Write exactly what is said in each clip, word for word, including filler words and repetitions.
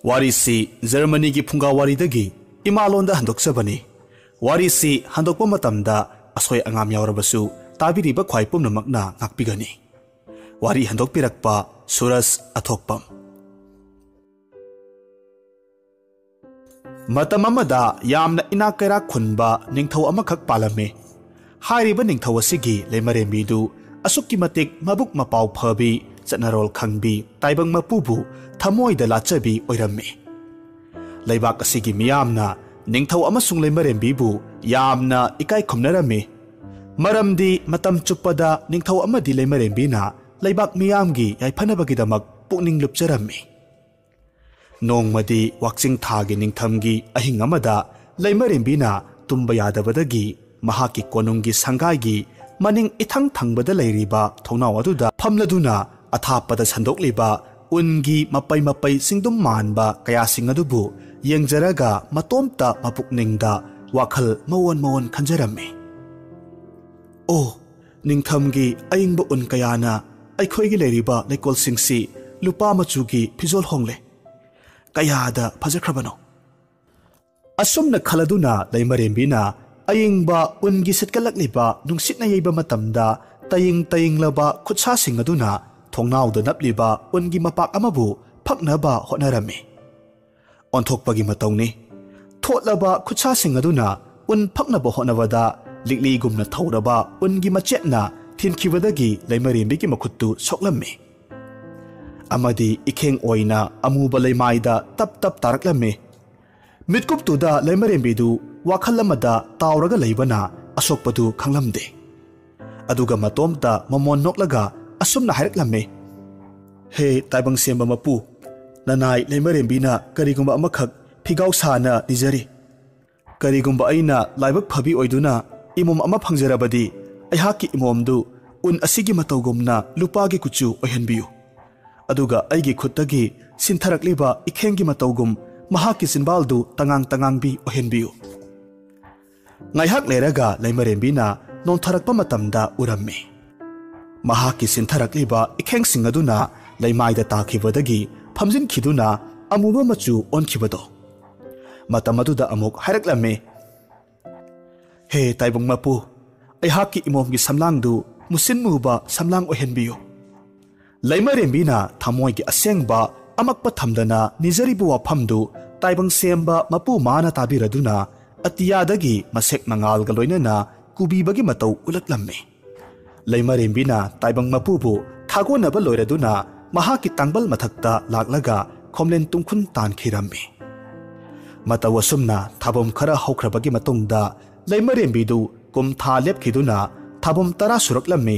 ꯋꯥꯔꯤꯁꯤ ꯖꯔꯃꯅꯤꯒꯤ ꯐꯨꯡꯒꯥ ꯋꯥꯔꯤꯗꯒꯤ ꯏꯃꯥꯂꯣꯟꯗ ꯍꯟꯗꯣꯛꯆꯕꯅꯤ꯫ ꯋꯥꯔꯤꯁꯤ ꯍꯟꯗꯣꯛꯄ ꯃꯇꯝꯗ ꯑꯁꯣꯏ ꯑꯉꯥꯝ ꯌꯥꯎꯔꯕꯁꯨ ꯇꯥꯕꯤꯔꯤꯕ ꯈ꯭ꯋꯥꯏ ꯄꯨꯝꯅꯃꯛꯅ ꯉꯥꯛꯄꯤꯒꯅꯤ꯫ ꯋꯥꯔꯤ ꯍꯟꯗꯣꯛꯄꯤꯔꯛꯄ ꯁꯨꯔꯖ ꯑꯊꯣꯛꯄꯝ꯫ ꯃꯇꯝ ꯑꯃꯗ ꯌꯥꯝꯅ ꯏꯅꯥꯛ ꯀꯩꯔꯥꯛ ꯈꯨꯟꯕ ꯅꯤꯡꯊꯧ ꯑꯃꯈꯛ ꯄꯥꯜꯂꯝꯃꯤ꯫ ꯍꯥꯏꯔꯤꯕ ꯅꯤꯡꯊꯧ ꯑꯁꯤꯒꯤ ꯂꯩꯃꯔꯦꯝꯕꯤꯗꯨ ꯑꯁꯨꯛꯀꯤ ꯃꯇꯤꯛ ꯃꯕꯨꯛ ꯃꯄꯥꯎ ꯐꯕꯤ, ꯆꯠꯅꯔꯣꯜ ꯈꯪꯕꯤ, ꯇꯥꯏꯕꯪ ꯃꯄꯨꯕꯨ ꯊꯃꯣꯏꯗ ꯂꯥꯠꯆꯕꯤ ꯑꯣꯏꯔꯝꯃꯤ꯫ ꯂꯩꯕꯥꯛ ꯑꯁꯤꯒꯤ ꯃꯤꯌꯥꯝꯅ ꯅꯤꯡꯊꯧ ꯑꯃꯁꯨꯡ ꯂꯩꯃꯔꯦꯝꯕꯤꯕꯨ ꯌꯥꯝꯅ ꯏꯀꯥꯏ ꯈꯨꯝꯅꯔꯝꯃꯤ꯫ ꯃꯔꯝꯗꯤ ꯃꯇꯝ ꯆꯨꯞꯄꯗ ꯅꯤꯡꯊꯧ ꯑꯃꯗꯤ ꯂꯩꯃꯔꯦꯝꯕꯤꯅ ꯂꯩꯕꯥꯛ ꯃꯤꯌꯥꯝꯒꯤ ꯌꯥꯏꯐꯅꯕꯒꯤꯗꯃꯛ ꯄꯨꯛꯅꯤꯡ ꯂꯨꯞꯆꯔꯝꯃꯤ꯫ ꯅꯣꯡꯃꯗꯤ ꯋꯥꯛꯆꯤꯡ ꯊꯥꯒꯤ ꯅꯤꯡꯊꯝꯒꯤ ꯑꯍꯤꯡ ꯑꯃꯗ ꯂꯩꯃꯔꯦꯝꯕꯤꯅ ꯇꯨꯝꯕ ꯌꯥꯗꯕꯗꯒꯤ ꯃꯍꯥꯛꯀꯤ ꯀꯣꯅꯨꯡꯒꯤ ꯁꯪꯒꯥꯏꯒꯤ ꯃꯅꯤꯡ ꯏꯊꯪ ꯊꯪꯕꯗ ꯂꯩꯔꯤꯕ ꯊꯣꯡꯅꯥꯎ ꯑꯗꯨꯗ ꯐꯝꯂꯗꯨꯅ ꯑꯊꯥꯞꯄꯗ ꯁꯟꯗꯣꯛꯂꯤꯕ ꯎꯟꯒꯤ ꯃꯄꯩ ꯃꯄꯩ ꯆꯤꯡꯗꯨꯝ ꯃꯥꯟꯕ ꯀꯌꯥꯁꯤꯡ ꯑꯗꯨꯕꯨ ꯌꯦꯡꯖꯔꯒ ꯃꯇꯣꯝꯇ ꯃꯄꯨꯛꯅꯤꯡꯗ ꯋꯥꯈꯜ ꯃꯑꯣꯟ ꯃꯑꯣꯟ ꯈꯟꯖꯔꯝꯃꯤ꯫ "ꯑꯣ, ꯅꯤꯡꯊꯝꯒꯤ ꯑꯏꯪꯕ ꯎꯟ ꯀꯌꯥꯅ ꯑꯩꯈꯣꯏꯒꯤ ꯂꯩꯔꯤꯕ ꯂꯩꯀꯣꯜꯁꯤꯡꯁꯤ ꯂꯨꯄꯥ ꯃꯆꯨꯒꯤ ꯐꯤꯖꯣꯜ ꯍꯣꯡꯂꯦ꯫ ꯀꯌꯥꯗ ꯐꯖꯈ꯭ꯔꯕꯅꯣ!" ꯑꯁꯨꯝꯅ ꯈꯜꯂꯗꯨꯅ ꯂꯩꯃꯔꯦꯝꯕꯤꯅ ꯑꯏꯪꯕ ꯎꯟꯒꯤ ꯁꯤꯠꯀꯠꯂꯛꯂꯤꯕ ꯅꯨꯡꯁꯤꯠꯅ ꯌꯩꯕ ꯃꯇꯝꯗ ꯇꯌꯤꯡ ꯇꯌꯤꯡꯂꯕ ꯈꯨꯠꯁꯥꯁꯤꯡ ꯑꯗꯨꯅ ꯊꯣꯡꯅꯥꯎꯗ ꯅꯞꯂꯤꯕ ꯎꯟꯒꯤ ꯃꯄꯥꯛ ꯑꯃꯕꯨ ꯐꯛꯅꯕ ꯍꯣꯠꯅꯔꯝꯃꯤ꯫ ꯑꯣꯟꯊꯣꯛꯄꯒꯤ ꯃꯇꯧꯅꯤ꯫ ꯊꯣꯠꯂꯕ ꯈꯨꯠꯁꯥꯁꯤꯡ ꯑꯗꯨꯅ ꯎꯟ ꯐꯛꯅꯕ ꯍꯣꯠꯅꯕꯗ ꯂꯤꯛꯂꯤꯒꯨꯝꯅ ꯊꯧꯔꯕ ꯎꯟꯒꯤ ꯃꯆꯦꯠꯅ ꯊꯤꯟꯈꯤꯕꯗꯒꯤ ꯂꯩꯃꯔꯦꯝꯕꯤꯒꯤ ꯃꯈꯨꯠꯇꯨ ꯁꯣꯛꯂꯝꯃꯤ꯫ ꯑꯃꯗꯤ ꯏꯈꯦꯡ ꯑꯣꯏꯅ ꯑꯃꯨꯕ ꯂꯩꯃꯥꯏꯗ ꯇꯞ ꯇꯞ ꯇꯥꯔꯛꯂꯝꯃꯤ꯫ ꯃꯤꯠꯀꯨꯞꯇꯨꯗ ꯂꯩꯃꯔꯦꯝꯕꯤꯗꯨ ꯋꯥꯈꯜ ꯑꯃꯗ ꯇꯥꯎꯔꯒ ꯂꯩꯕꯅ ꯑꯁꯣꯛꯄꯗꯨ ꯈꯪꯂꯝꯗꯦ꯫ ꯑꯗꯨꯒ ꯃꯇꯣꯝꯇ ꯃꯃꯣꯟ ꯅꯣꯛꯂꯒ ꯑꯁꯨꯝꯅ ꯍꯥꯏꯔꯛꯂꯝꯃꯤ, "ꯍꯦ ꯇꯥꯏꯕꯪ ꯁꯦꯝꯕ ꯃꯄꯨ, ꯅꯅꯥꯏ ꯂꯩꯃꯔꯦꯝꯕꯤꯅ ꯀꯔꯤꯒꯨꯝꯕ ꯑꯃꯈꯛ ꯐꯤꯒꯥꯎ ꯁꯥꯅ ꯅꯤꯖꯔꯤ꯫ ꯀꯔꯤꯒꯨꯝꯕ ꯑꯩꯅ ꯂꯥꯏꯕꯛ ꯐꯕꯤ ꯑꯣꯏꯗꯨꯅ ꯏꯃꯣꯝ ꯑꯃ ꯐꯪꯖꯔꯕꯗꯤ, ꯑꯩꯍꯥꯛꯀꯤ ꯏꯃꯣꯝꯗꯨ ꯎꯟ ꯑꯁꯤꯒꯤ ꯃꯇꯧꯒꯨꯝꯅ ꯂꯨꯄꯥꯒꯤ ꯀꯨꯆꯨ ꯑꯣꯏꯍꯟꯕꯤꯌꯨ꯫ ꯑꯗꯨꯒ ꯑꯩꯒꯤ ꯈꯨꯠꯇꯒꯤ ꯁꯤꯟꯊꯔꯛꯂꯤꯕ ꯏꯈꯦꯡꯒꯤ ꯃꯇꯧꯒꯨꯝ ꯃꯍꯥꯛꯀꯤ ꯆꯤꯟꯕꯥꯜꯗꯨ ꯇꯉꯥꯡ ꯇꯉꯥꯡꯕꯤ ꯑꯣꯏꯍꯟꯕꯤꯌꯨ꯫" ꯉꯥꯏꯍꯥꯛ ꯂꯩꯔꯒ ꯂꯩꯃꯔꯦꯝꯕꯤꯅ ꯅꯣꯟꯊꯔꯛꯄ ꯃꯇꯝꯗ ꯎꯔꯝꯃꯤ꯫ ꯃꯍꯥꯛꯀꯤ ꯁꯤꯟꯊꯔꯛꯂꯤꯕ ꯏꯈꯦꯡꯁꯤꯡ ꯑꯗꯨꯅ ꯂꯩꯃꯥꯏꯗ ꯇꯥꯈꯤꯕꯗꯒꯤ ꯐꯝꯖꯤꯟꯈꯤꯗꯨꯅ ꯑꯃꯨꯕ ꯃꯆꯨ ꯑꯣꯟꯈꯤꯕꯗꯣ꯫ ꯃꯇꯝ ꯑꯗꯨꯗ ꯑꯃꯨꯛ ꯍꯥꯏꯔꯛꯂꯝꯃꯤ, "ꯍꯦ ꯇꯥꯏꯕꯪ ꯃꯄꯨ, ꯑꯩꯍꯥꯛꯀꯤ ꯏꯃꯣꯝꯒꯤ ꯁꯝꯂꯥꯡꯗꯨ ꯃꯨꯁꯤꯟ ꯃꯨꯕ ꯁꯝꯂꯥꯡ ꯑꯣꯏꯍꯟꯕꯤꯌꯨ"꯫ ꯂꯩꯃꯔꯦꯝꯕꯤꯅ ꯊꯃꯣꯏꯒꯤ ꯑꯁꯦꯡꯕ ꯑꯃꯛꯄ ꯊꯝꯗꯅ ꯅꯤꯖꯔꯤꯕ ꯋꯥꯐꯝꯗꯨ ꯇꯥꯏꯕꯪ ꯁꯦꯝꯕ ꯃꯄꯨ ꯃꯥꯅ ꯇꯥꯕꯤꯔꯗꯨꯅ ꯑꯇꯤꯌꯥꯗꯒꯤ ꯃꯁꯦꯛ ꯃꯉꯥꯜꯒ ꯂꯣꯏꯅꯅ ꯀꯨꯕꯤꯕꯒꯤ ꯃꯇꯧ ꯎꯠꯂꯛꯂꯝꯃꯤ꯫ ꯂꯩꯃꯔꯦꯝꯕꯤꯅ ꯇꯥꯏꯕꯪ ꯃꯄꯨꯕꯨ ꯊꯥꯒꯣꯟꯅꯕ ꯂꯣꯏꯔꯗꯨꯅ ꯃꯍꯥꯛꯀꯤ ꯇꯥꯡꯕꯜ ꯃꯊꯛꯇ ꯂꯥꯛꯂꯒ ꯈꯣꯝꯂꯦꯟ ꯇꯨꯡꯈꯨꯟ ꯇꯥꯟꯈꯤꯔꯝꯃꯤ꯫ ꯃꯇꯧ ꯑꯁꯨꯝꯅ ꯊꯥꯕꯝ ꯈꯔ ꯍꯧꯈ꯭ꯔꯕꯒꯤ ꯃꯇꯨꯡꯗ ꯂꯩꯃꯔꯦꯝꯕꯤꯗꯨ ꯀꯨꯝ ꯊꯥ ꯂꯦꯞꯈꯤꯗꯨꯅ ꯊꯥꯕꯝ ꯇꯔꯥ ꯁꯨꯔꯛꯂꯝꯃꯤ꯫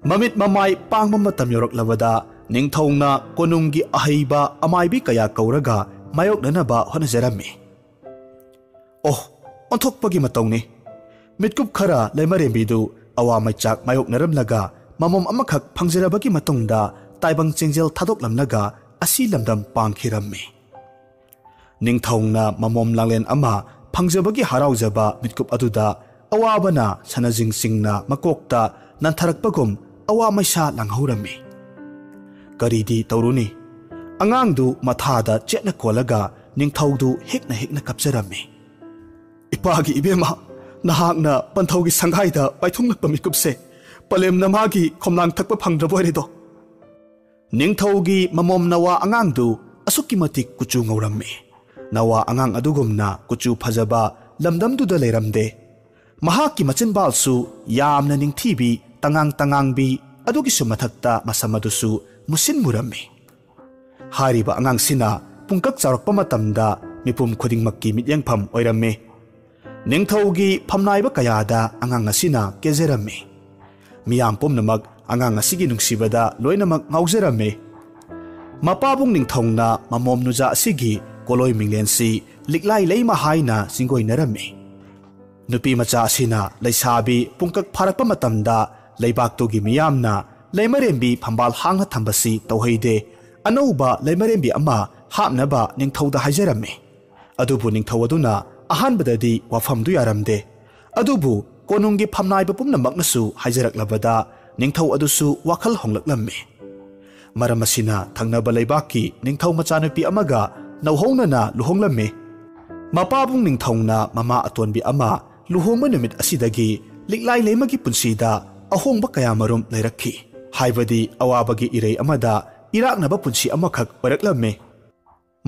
ꯃꯃꯤꯠ ꯃꯃꯥꯏ ꯄꯥꯡꯕ ꯃꯇꯝ ꯌꯧꯔꯛꯂꯕꯗ ꯅꯤꯡꯊꯧꯅ ꯀꯣꯅꯨꯡꯒꯤ ꯑꯍꯩꯕ ꯑꯃꯥꯏꯕꯤ ꯀꯌꯥ ꯀꯧꯔꯒ ꯃꯥꯌꯣꯛꯅꯅꯕ ꯍꯣꯠꯅꯖꯔꯝꯃꯤ꯫ ꯑꯣ, ꯑꯣꯟꯊꯣꯛꯄꯒꯤ ꯃꯇꯧꯅꯤ꯫ ꯃꯤꯠꯀꯨꯞ ꯈꯔ ꯂꯩꯃꯔꯦꯝꯕꯤꯗꯨ ꯑꯋꯥ ꯃꯩꯆꯥꯛ ꯃꯥꯌꯣꯛꯅꯔꯝꯂꯒ ꯃꯃꯣꯝ ꯑꯃꯈꯛ ꯐꯪꯖꯔꯕꯒꯤ ꯃꯇꯨꯡꯗ ꯇꯥꯏꯕꯪ ꯆꯦꯡꯖꯦꯜ ꯊꯥꯗꯣꯛꯂꯝꯂꯒ ꯑꯁꯤ ꯂꯝꯗꯝ ꯄꯥꯡꯈꯤꯔꯝꯃꯤ꯫ ꯅꯤꯡꯊꯧꯅ ꯃꯃꯣꯝ ꯂꯥꯡꯂꯦꯟ ꯑꯃ ꯐꯪꯖꯕꯒꯤ ꯍꯔꯥꯎꯖꯕ ꯃꯤꯠꯀꯨꯞ ꯑꯗꯨꯗ ꯑꯋꯥꯕꯅ ꯁꯅꯖꯤꯡꯁꯤꯡꯅ ꯃꯀꯣꯛꯇ ꯅꯟꯊꯔꯛꯄꯒꯨꯝ ꯑꯋꯥ ꯃꯩꯁꯥ ꯂꯥꯡꯍꯧꯔꯝꯃꯤ꯫ ꯀꯔꯤꯗꯤ ꯇꯧꯔꯨꯅꯤ? ꯑꯉꯥꯡꯗꯨ ꯃꯊꯥꯗ ꯆꯦꯠꯅ ꯀꯣꯜꯂꯒ ꯅꯤꯡꯊꯧꯗꯨ ꯍꯦꯛꯅ ꯍꯦꯛꯅ ꯀꯞꯆꯔꯝꯃꯤ꯫ "ꯏꯄꯥꯒꯤ ꯏꯕꯦꯝꯃ, ꯅꯍꯥꯛꯅ ꯄꯟꯊꯧꯒꯤ ꯁꯪꯒꯥꯏꯗ ꯄꯥꯏꯊꯨꯡꯂꯛꯄ ꯃꯤꯀꯨꯞꯁꯦ ꯄꯂꯦꯝꯅ ꯃꯥꯒꯤ ꯈꯣꯝꯂꯥꯡ ꯊꯛꯄ ꯐꯪꯗ꯭ꯔꯕ ꯑꯣꯏꯔꯦꯗꯣ"꯫ ꯅꯤꯡꯊꯧꯒꯤ ꯃꯃꯣꯝ ꯅꯋꯥ ꯑꯉꯥꯡꯗꯨ ꯑꯁꯨꯛꯀꯤ ꯃꯇꯤꯛ ꯀꯨꯆꯨ ꯉꯧꯔꯝꯃꯤ꯫ ꯅꯋꯥ ꯑꯉꯥꯡ ꯑꯗꯨꯒꯨꯝꯅ ꯀꯨꯆꯨ ꯐꯖꯕ ꯂꯝꯗꯝꯗꯨꯗ ꯂꯩꯔꯝꯗꯦ꯫ ꯃꯍꯥꯛꯀꯤ ꯃꯆꯤꯟꯕꯥꯜꯁꯨ ꯌꯥꯝꯅ ꯅꯤꯡꯊꯤꯕꯤ, ꯇꯉꯥꯡ ꯇꯉꯥꯡꯕꯤ ꯑꯗꯨꯒꯤꯁꯨ ꯃꯊꯛꯇ ꯃꯁꯝ ꯑꯗꯨꯁꯨ ꯃꯨꯁꯤꯟ ꯃꯨꯔꯝꯃꯤ꯫ ꯍꯥꯏꯔꯤꯕ ꯑꯉꯥꯡꯁꯤꯅ ꯄꯨꯡꯀꯛ ꯆꯥꯎꯔꯛꯄ ꯃꯇꯝꯗ ꯃꯤꯄꯨꯝ ꯈꯨꯗꯤꯡꯃꯛꯀꯤ ꯃꯤꯠꯌꯦꯡꯐꯝ ꯑꯣꯏꯔꯝꯃꯤ꯫ ꯅꯤꯡꯊꯧꯒꯤ ꯐꯝꯅꯥꯏꯕ ꯀꯌꯥꯗ ꯑꯉꯥꯡ ꯑꯁꯤꯅ ꯀꯦꯖꯔꯝꯃꯤ꯫ ꯃꯤꯌꯥꯝ ꯄꯨꯝꯅꯃꯛ ꯑꯉꯥꯡ ꯑꯁꯤꯒꯤ ꯅꯨꯡꯁꯤꯕꯗ ꯂꯣꯏꯅꯃꯛ ꯉꯥꯎꯖꯔꯝꯃꯤ꯫ ꯃꯄꯥꯕꯨꯡ ꯅꯤꯡꯊꯧꯅ ꯃꯃꯣꯝ ꯅꯨꯖꯥ ꯑꯁꯤꯒꯤ ꯀꯣꯂꯣꯏ ꯃꯤꯡꯂꯦꯟꯁꯤ ꯂꯤꯛꯂꯥꯏ ꯂꯩꯃ ꯍꯥꯏꯅ ꯆꯤꯡꯒꯣꯏꯅꯔꯝꯃꯤ꯫ ꯅꯨꯄꯤ ꯃꯆꯥ ꯑꯁꯤꯅ ꯂꯩꯁꯥꯕꯤ ꯄꯨꯡꯀꯛ ꯐꯥꯔꯛꯄ ꯃꯇꯝꯗ ꯂꯩꯕꯥꯛꯇꯨꯒꯤ ꯃꯤꯌꯥꯝꯅ ꯂꯩꯃꯔꯦꯝꯕꯤ ꯐꯝꯕꯥꯜ ꯍꯥꯡꯅ ꯊꯝꯕꯁꯤ ꯇꯧꯍꯩꯗꯦ, ꯑꯅꯧꯕ ꯂꯩꯃꯔꯦꯝꯕꯤ ꯑꯃ ꯍꯥꯞꯅꯕ ꯅꯤꯡꯊꯧꯗ ꯍꯥꯏꯖꯔꯝꯃꯤ꯫ ꯑꯗꯨꯕꯨ ꯅꯤꯡꯊꯧ ꯑꯗꯨꯅ ꯑꯍꯥꯟꯕꯗꯗꯤ ꯋꯥꯐꯝꯗꯨ ꯌꯥꯔꯝꯗꯦ꯫ ꯑꯗꯨꯕꯨ ꯀꯣꯅꯨꯡꯒꯤ ꯐꯝꯅꯥꯏꯕ ꯄꯨꯝꯅꯃꯛꯅꯁꯨ ꯍꯥꯏꯖꯔꯛꯂꯕꯗ ꯅꯤꯡꯊꯧ ꯑꯗꯨꯁꯨ ꯋꯥꯈꯜ ꯍꯣꯡꯂꯛꯂꯝꯃꯤ꯫ ꯃꯔꯝ ꯑꯁꯤꯅ ꯊꯪꯅꯕ ꯂꯩꯕꯥꯛꯀꯤ ꯅꯤꯡꯊꯧ ꯃꯆꯥꯅꯨꯄꯤ ꯑꯃꯒ ꯅꯧꯍꯧꯅꯅ ꯂꯨꯍꯣꯡꯂꯝꯃꯤ꯫ ꯃꯄꯥꯕꯨꯡ ꯅꯤꯡꯊꯧꯅ ꯃꯃꯥ ꯑꯇꯣꯟꯕꯤ ꯑꯃ ꯂꯨꯍꯣꯡꯕ ꯅꯨꯃꯤꯠ ꯑꯁꯤꯗꯒꯤ ꯂꯤꯛꯂꯥꯏ ꯂꯩꯃꯒꯤ ꯄꯨꯟꯁꯤꯗ ꯑꯍꯣꯡꯕ ꯀꯌꯥꯃꯔꯨꯝ ꯂꯩꯔꯛꯈꯤ꯫ ꯍꯥꯏꯕꯗꯤ ꯑꯋꯥꯕꯒꯤ ꯏꯔꯩ ꯑꯃꯗ ꯏꯔꯥꯛꯅꯕ ꯄꯨꯟꯁꯤ ꯑꯃꯈꯛ ꯑꯣꯏꯔꯛꯂꯝꯃꯤ꯫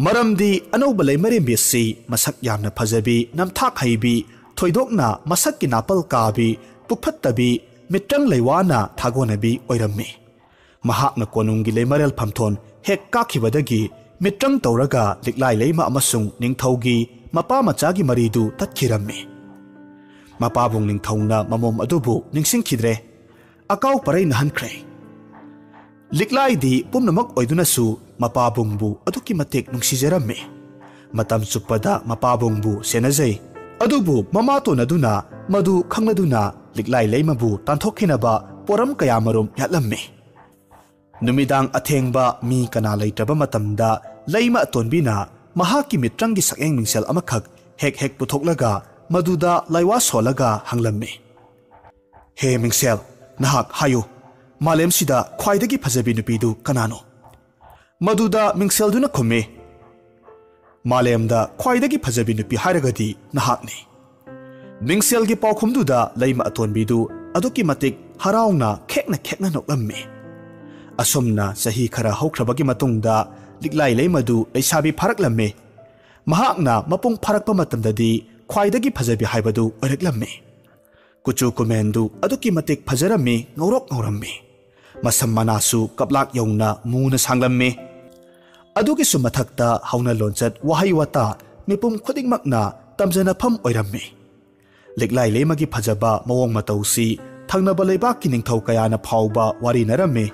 ꯃꯔꯝꯗꯤ ꯑꯅꯧꯕ ꯂꯩꯃꯔꯦꯝꯕꯤ ꯑꯁꯤ ꯃꯁꯛ ꯌꯥꯝꯅ ꯐꯖꯕꯤ, ꯅꯝꯊꯥꯛ ꯍꯩꯕꯤ, ꯊꯣꯏꯗꯣꯛꯅ ꯃꯁꯛꯀꯤ ꯅꯥꯄꯜ ꯀꯥꯕꯤ, ꯄꯨꯛꯐꯠꯇꯕꯤ, ꯃꯤꯇ꯭ꯔꯪ ꯂꯩꯋꯥꯅ ꯊꯥꯒꯣꯟꯅꯕꯤ ꯑꯣꯏꯔꯝꯃꯤ꯫ ꯃꯍꯥꯛꯅ ꯀꯣꯅꯨꯡꯒꯤ ꯂꯩꯃꯔꯦꯜ ꯐꯝꯊꯣꯟ ꯍꯦꯛ ꯀꯥꯈꯤꯕꯗꯒꯤ ꯃꯤꯇ꯭ꯔꯪ ꯇꯧꯔꯒ ꯂꯤꯛꯂꯥꯏ ꯂꯩꯃ ꯑꯃꯁꯨꯡ ꯅꯤꯡꯊꯧꯒꯤ ꯃꯄꯥ ꯃꯆꯥꯒꯤ ꯃꯔꯤꯗꯨ ꯇꯠꯈꯤꯔꯝꯃꯤ꯫ ꯃꯄꯥꯕꯨꯡ ꯅꯤꯡꯊꯧꯅ ꯃꯃꯣꯝ ꯑꯗꯨꯕꯨ ꯅꯤꯡꯁꯤꯡꯈꯤꯗ꯭ꯔꯦ꯫ ꯑꯀꯥꯎ ꯄꯔꯩ ꯅꯥꯍꯟꯈ꯭ꯔꯦ꯫ ꯂꯤꯛꯂꯥꯏꯗꯤ ꯄꯨꯝꯅꯃꯛ ꯑꯣꯏꯗꯨꯅꯁꯨ ꯃꯄꯥꯕꯨꯡꯕꯨ ꯑꯗꯨꯛꯀꯤ ꯃꯇꯤꯛ ꯅꯨꯡꯁꯤꯖꯔꯝꯃꯤ꯫ ꯃꯇꯝ ꯆꯨꯞꯄꯗ ꯃꯄꯥꯕꯨꯡꯕꯨ ꯁꯦꯟꯅꯖꯩ꯫ ꯑꯗꯨꯕꯨ ꯃꯃꯥꯇꯣꯟ ꯑꯗꯨꯅ ꯃꯗꯨ ꯈꯪꯂꯗꯨꯅ ꯂꯤꯛꯂꯥꯏ ꯂꯩꯃꯕꯨ ꯇꯥꯟꯊꯣꯛꯈꯤꯅꯕ ꯄꯣꯔꯝ ꯀꯌꯥꯃꯔꯨꯝ ꯌꯥꯠꯂꯝꯃꯤ꯫ ꯅꯨꯃꯤꯗꯥꯡ ꯑꯊꯦꯡꯕ ꯃꯤ ꯀꯅꯥ ꯂꯩꯇ꯭ꯔꯕ ꯃꯇꯝꯗ ꯂꯩꯃ ꯑꯇꯣꯟꯕꯤꯅ ꯃꯍꯥꯛꯀꯤ ꯃꯤꯇ꯭ꯔꯪꯒꯤ ꯁꯛꯌꯦꯡ ꯃꯤꯡꯁꯦꯜ ꯑꯃꯈꯛ ꯍꯦꯛ ꯍꯦꯛ ꯄꯨꯊꯣꯛꯂꯒ ꯃꯗꯨꯗ ꯂꯥꯏꯋꯥ ꯁꯣꯜꯂꯒ ꯍꯪꯂꯝꯃꯤ꯫ "ꯍꯦ ꯃꯤꯡꯁꯦꯜ, ꯅꯍꯥꯛ ꯍꯥꯏꯌꯨ, ꯃꯥꯂꯦꯝꯁꯤꯗ ꯈ꯭ꯋꯥꯏꯗꯒꯤ ꯐꯖꯕꯤ ꯅꯨꯄꯤꯗꯨ ꯀꯅꯥꯅꯣ?" ꯃꯗꯨꯗ ꯃꯤꯡꯁꯦꯜꯗꯨꯅ ꯈꯨꯝꯃꯤ, "ꯃꯥꯂꯦꯝꯗ ꯈ꯭ꯋꯥꯏꯗꯒꯤ ꯐꯖꯕꯤ ꯅꯨꯄꯤ ꯍꯥꯏꯔꯒꯗꯤ ꯅꯍꯥꯛꯅꯤ꯫" ꯃꯤꯡꯁꯦꯜꯒꯤ ꯄꯥꯎꯈꯨꯝꯗꯨꯗ ꯂꯩꯃ ꯑꯇꯣꯟꯕꯤꯗꯨ ꯑꯗꯨꯛꯀꯤ ꯃꯇꯤꯛ ꯍꯔꯥꯎꯅ ꯈꯦꯛꯅ ꯈꯦꯛꯅ ꯅꯣꯛꯂꯝꯃꯤ꯫ ꯑꯁꯨꯝꯅ ꯆꯍꯤ ꯈꯔ ꯍꯧꯈ꯭ꯔꯕꯒꯤ ꯃꯇꯨꯡꯗ ꯂꯤꯛꯂꯥꯏ ꯂꯩꯃꯗꯨ ꯂꯩꯁꯥꯕꯤ ꯐꯥꯔꯛꯂꯝꯃꯤ꯫ ꯃꯍꯥꯛꯅ ꯃꯄꯨꯡ ꯐꯥꯔꯛꯄ ꯃꯇꯝꯗꯗꯤ ꯈ꯭ꯋꯥꯏꯗꯒꯤ ꯐꯖꯕꯤ ꯍꯥꯏꯕꯗꯨ ꯑꯣꯏꯔꯛꯂꯝꯃꯤ꯫ ꯀꯨꯆꯨ ꯀꯨꯃꯦꯟꯗꯨ ꯑꯗꯨꯛꯀꯤ ꯃꯇꯤꯛ ꯐꯖꯔꯝꯃꯤ, ꯉꯧꯔꯣꯛ ꯉꯧꯔꯝꯃꯤ꯫ ꯃꯁꯝ ꯃꯅꯥꯁꯨ ꯀꯞꯂꯥꯛ ꯌꯧꯅ ꯃꯨꯅ ꯁꯥꯡꯂꯝꯃꯤ꯫ ꯑꯗꯨꯒꯤꯁꯨ ꯃꯊꯛꯇ ꯍꯧꯅ ꯂꯣꯟꯆꯠ, ꯋꯥꯍꯩ ꯋꯥꯇꯥ ꯃꯤꯄꯨꯝ ꯈꯨꯗꯤꯡꯃꯛꯅ ꯇꯝꯖꯅꯐꯝ ꯑꯣꯏꯔꯝꯃꯤ꯫ ꯂꯤꯛꯂꯥꯏ ꯂꯩꯃꯒꯤ ꯐꯖꯕ ꯃꯑꯣꯡ ꯃꯇꯧꯁꯤ ꯊꯪꯅꯕ ꯂꯩꯕꯥꯛꯀꯤ ꯅꯤꯡꯊꯧ ꯀꯌꯥꯅ ꯐꯥꯎꯕ ꯋꯥꯔꯤꯅꯔꯝꯃꯤ꯫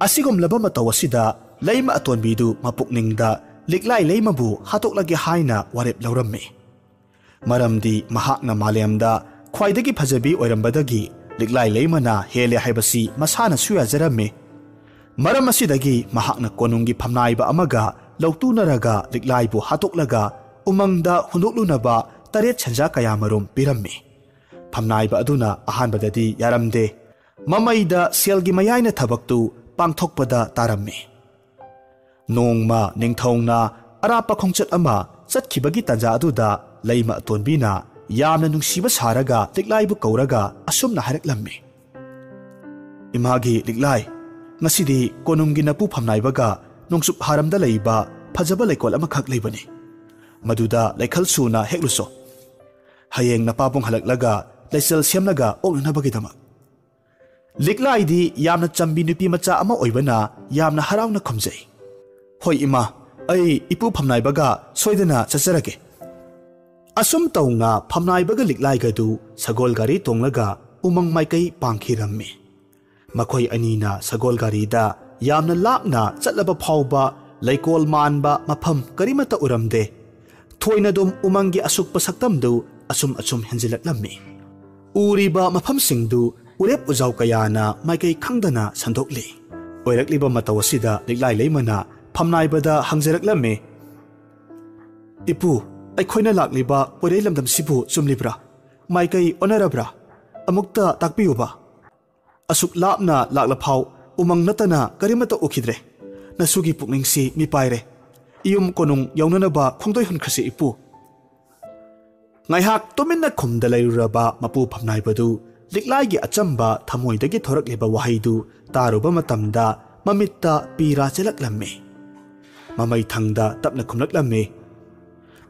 ꯑꯁꯤꯒꯨꯝꯂꯕ ꯃꯇꯧ ꯑꯁꯤꯗ ꯂꯩꯃ ꯑꯇꯣꯟꯕꯤꯗꯨ ꯃꯄꯨꯛꯅꯤꯡꯗ ꯂꯤꯛꯂꯥꯏ ꯂꯩꯃꯕꯨ ꯍꯥꯠꯇꯣꯛꯂꯒꯦ ꯍꯥꯏꯅ ꯋꯥꯔꯦꯞ ꯂꯧꯔꯝꯃꯤ꯫ ꯃꯔꯝꯗꯤ ꯃꯍꯥꯛꯅ ꯃꯥꯂꯦꯝꯗ ꯈ꯭ꯋꯥꯏꯗꯒꯤ ꯐꯖꯕꯤ ꯑꯣꯏꯔꯝꯕꯗꯒꯤ ꯂꯤꯛꯂꯥꯏ ꯂꯩꯃꯅ ꯍꯦꯜꯂꯦ ꯍꯥꯏꯕꯁꯤ ꯃꯁꯥꯅꯁꯨ ꯌꯥꯖꯔꯝꯃꯤ꯫ ꯃꯔꯝ ꯑꯁꯤꯗꯒꯤ ꯃꯍꯥꯛꯅ ꯀꯣꯅꯨꯡꯒꯤ ꯐꯝꯅꯥꯏꯕ ꯑꯃꯒ ꯂꯧꯇꯨꯅꯔꯒ ꯂꯤꯛꯂꯥꯏꯕꯨ ꯍꯥꯠꯇꯣꯛꯂꯒ ꯎꯃꯪꯗ ꯍꯨꯟꯗꯣꯛꯂꯨꯅꯕ ꯇꯔꯦꯠ ꯁꯦꯟꯖꯥ ꯀꯌꯥꯃꯔꯨꯝ ꯄꯤꯔꯝꯃꯤ꯫ ꯐꯝꯅꯥꯏꯕ ꯑꯗꯨꯅ ꯑꯍꯥꯟꯕꯗꯗꯤ ꯌꯥꯔꯝꯗꯦ꯫ ꯃꯃꯩꯗ ꯁꯦꯜꯒꯤ ꯃꯌꯥꯏꯅ ꯊꯕꯛꯇꯨ ꯄꯥꯡꯊꯣꯛꯄꯗ ꯇꯥꯔꯝꯃꯤ꯫ ꯅꯣꯡꯃ ꯅꯤꯡꯊꯧꯅ ꯑꯔꯥꯞꯄ ꯈꯣꯡꯆꯠ ꯑꯃ ꯆꯠꯈꯤꯕꯒꯤ ꯇꯥꯟꯖꯥ ꯑꯗꯨꯗ ꯂꯩꯃ ꯑꯇꯣꯟꯕꯤꯅ ꯌꯥꯝꯅ ꯅꯨꯡꯁꯤꯕ ꯁꯥꯔꯒ ꯂꯤꯛꯂꯥꯏꯕꯨ ꯀꯧꯔꯒ ꯑꯁꯨꯝꯅ ꯍꯥꯏꯔꯛꯂꯝꯃꯤ: "ꯏꯃꯥꯒꯤ ꯂꯤꯛꯂꯥꯏ, ꯉꯁꯤꯗꯤ ꯀꯣꯅꯨꯡꯒꯤ ꯅꯄꯨ ꯐꯝꯅꯥꯏꯕꯒ ꯅꯣꯡꯆꯨꯞ ꯍꯥꯔꯝꯗ ꯂꯩꯕ ꯐꯖꯕ ꯂꯩꯀꯣꯜ ꯑꯃꯈꯛ ꯂꯩꯕꯅꯤ꯫ ꯃꯗꯨꯗ ꯂꯩꯈꯜ ꯁꯨꯅ ꯍꯦꯛꯂꯨꯁꯣ꯫ ꯍꯌꯦꯡ ꯅꯄꯥꯕꯨꯡ ꯍꯜꯂꯛꯂꯒ ꯂꯩꯆꯜ ꯁꯦꯝꯂꯒ ꯑꯣꯛꯅꯅꯕꯒꯤꯗꯃꯛ꯫" ꯂꯤꯛꯂꯥꯏꯗꯤ ꯌꯥꯝꯅ ꯆꯝꯕꯤ ꯅꯨꯄꯤ ꯃꯆꯥ ꯑꯃ ꯑꯣꯏꯕꯅ ꯌꯥꯝꯅ ꯍꯔꯥꯎꯅ ꯈꯨꯝꯖꯩ: "ꯍꯣꯏ ꯏꯃꯥ, ꯑꯩ ꯏꯄꯨ ꯐꯝꯅꯥꯏꯕꯒ ꯁꯣꯏꯗꯅ ꯆꯠꯆꯔꯒꯦ꯫" ꯑꯁꯨꯝ ꯇꯧꯅ ꯐꯝꯅꯥꯏꯕꯒ ꯂꯤꯛꯂꯥꯏꯒꯗꯨ ꯁꯒꯣꯜ ꯒꯥꯔꯤ ꯇꯣꯡꯂꯒ ꯎꯃꯪ ꯃꯥꯏꯀꯩ ꯄꯥꯡꯈꯤꯔꯝꯃꯤ꯫ ꯃꯈꯣꯏ ꯑꯅꯤꯅ ꯁꯒꯣꯜ ꯒꯥꯔꯤꯗ ꯌꯥꯝꯅ ꯂꯥꯞꯅ ꯆꯠꯂꯕ ꯐꯥꯎꯕ ꯂꯩꯀꯣꯜ ꯃꯥꯟꯕ ꯃꯐꯝ ꯀꯔꯤꯃꯠꯇ ꯎꯔꯝꯗꯦ꯫ ꯊꯣꯏꯅꯗꯨꯝ ꯎꯃꯪꯒꯤ ꯑꯁꯨꯛꯄ ꯁꯛꯇꯝꯗꯨ ꯑꯁꯨꯝ ꯑꯁꯨꯝ ꯍꯦꯟꯖꯤꯜꯂꯛꯂꯝꯃꯤ꯫ ꯎꯔꯤꯕ ꯃꯐꯝꯁꯤꯡꯗꯨ ꯎꯔꯦꯞ ꯎꯖꯥꯎ ꯀꯌꯥꯅ ꯃꯥꯏꯀꯩ ꯈꯪꯗꯅ ꯁꯟꯗꯣꯛꯂꯤ꯫ ꯑꯣꯏꯔꯛꯂꯤꯕ ꯃꯇꯧ ꯑꯁꯤꯗ ꯂꯤꯛꯂꯥꯏ ꯂꯩꯃꯅ ꯐꯝꯅꯥꯏꯕꯗ ꯍꯪꯖꯔꯛꯂꯝꯃꯤ: "ꯏꯄꯨ, ꯑꯩꯈꯣꯏꯅ ꯂꯥꯛꯂꯤꯕ ꯄꯣꯏꯔꯩ ꯂꯝꯗꯝꯁꯤꯕꯨ ꯆꯨꯝꯂꯤꯕ꯭ꯔꯥ? ꯃꯥꯏꯀꯩ ꯑꯣꯟꯅꯔꯕ꯭ꯔꯥ? ꯑꯃꯨꯛꯇ ꯇꯥꯛꯄꯤꯌꯨꯕ꯫ ꯑꯁꯨꯛ ꯂꯥꯞꯅ ꯂꯥꯛꯂꯐꯥꯎ ꯎꯃꯪ ꯅꯠꯇꯅ ꯀꯔꯤꯃꯠꯇ ꯎꯈꯤꯗ꯭ꯔꯦ꯫ ꯅꯁꯨꯒꯤ ꯄꯨꯛꯅꯤꯡꯁꯤ ꯃꯤꯄꯥꯏꯔꯦ꯫ ꯏꯌꯨꯝ ꯀꯣꯅꯨꯡ ꯌꯧꯅꯅꯕ ꯈꯣꯡꯗꯣꯏ ꯍꯨꯟꯈ꯭ꯔꯁꯤ ꯏꯄꯨ꯫" ꯉꯥꯏꯍꯥꯛ ꯇꯨꯃꯤꯟꯅ ꯈꯨꯝꯗ ꯂꯩꯔꯨꯔꯕ ꯃꯄꯨ ꯐꯝꯅꯥꯏꯕꯗꯨ ꯂꯤꯛꯂꯥꯏꯒꯤ ꯑꯆꯝꯕ ꯊꯃꯣꯏꯗꯒꯤ ꯊꯣꯔꯛꯂꯤꯕ ꯋꯥꯍꯩꯗꯨ ꯇꯥꯔꯨꯕ ꯃꯇꯝꯗ ꯃꯃꯤꯠꯇ ꯄꯤꯔꯥ ꯆꯦꯜꯂꯛꯂꯝꯃꯤ꯫ ꯃꯃꯩ ꯊꯪꯗ ꯇꯞꯅ ꯈꯨꯝꯂꯛꯂꯝꯃꯤ: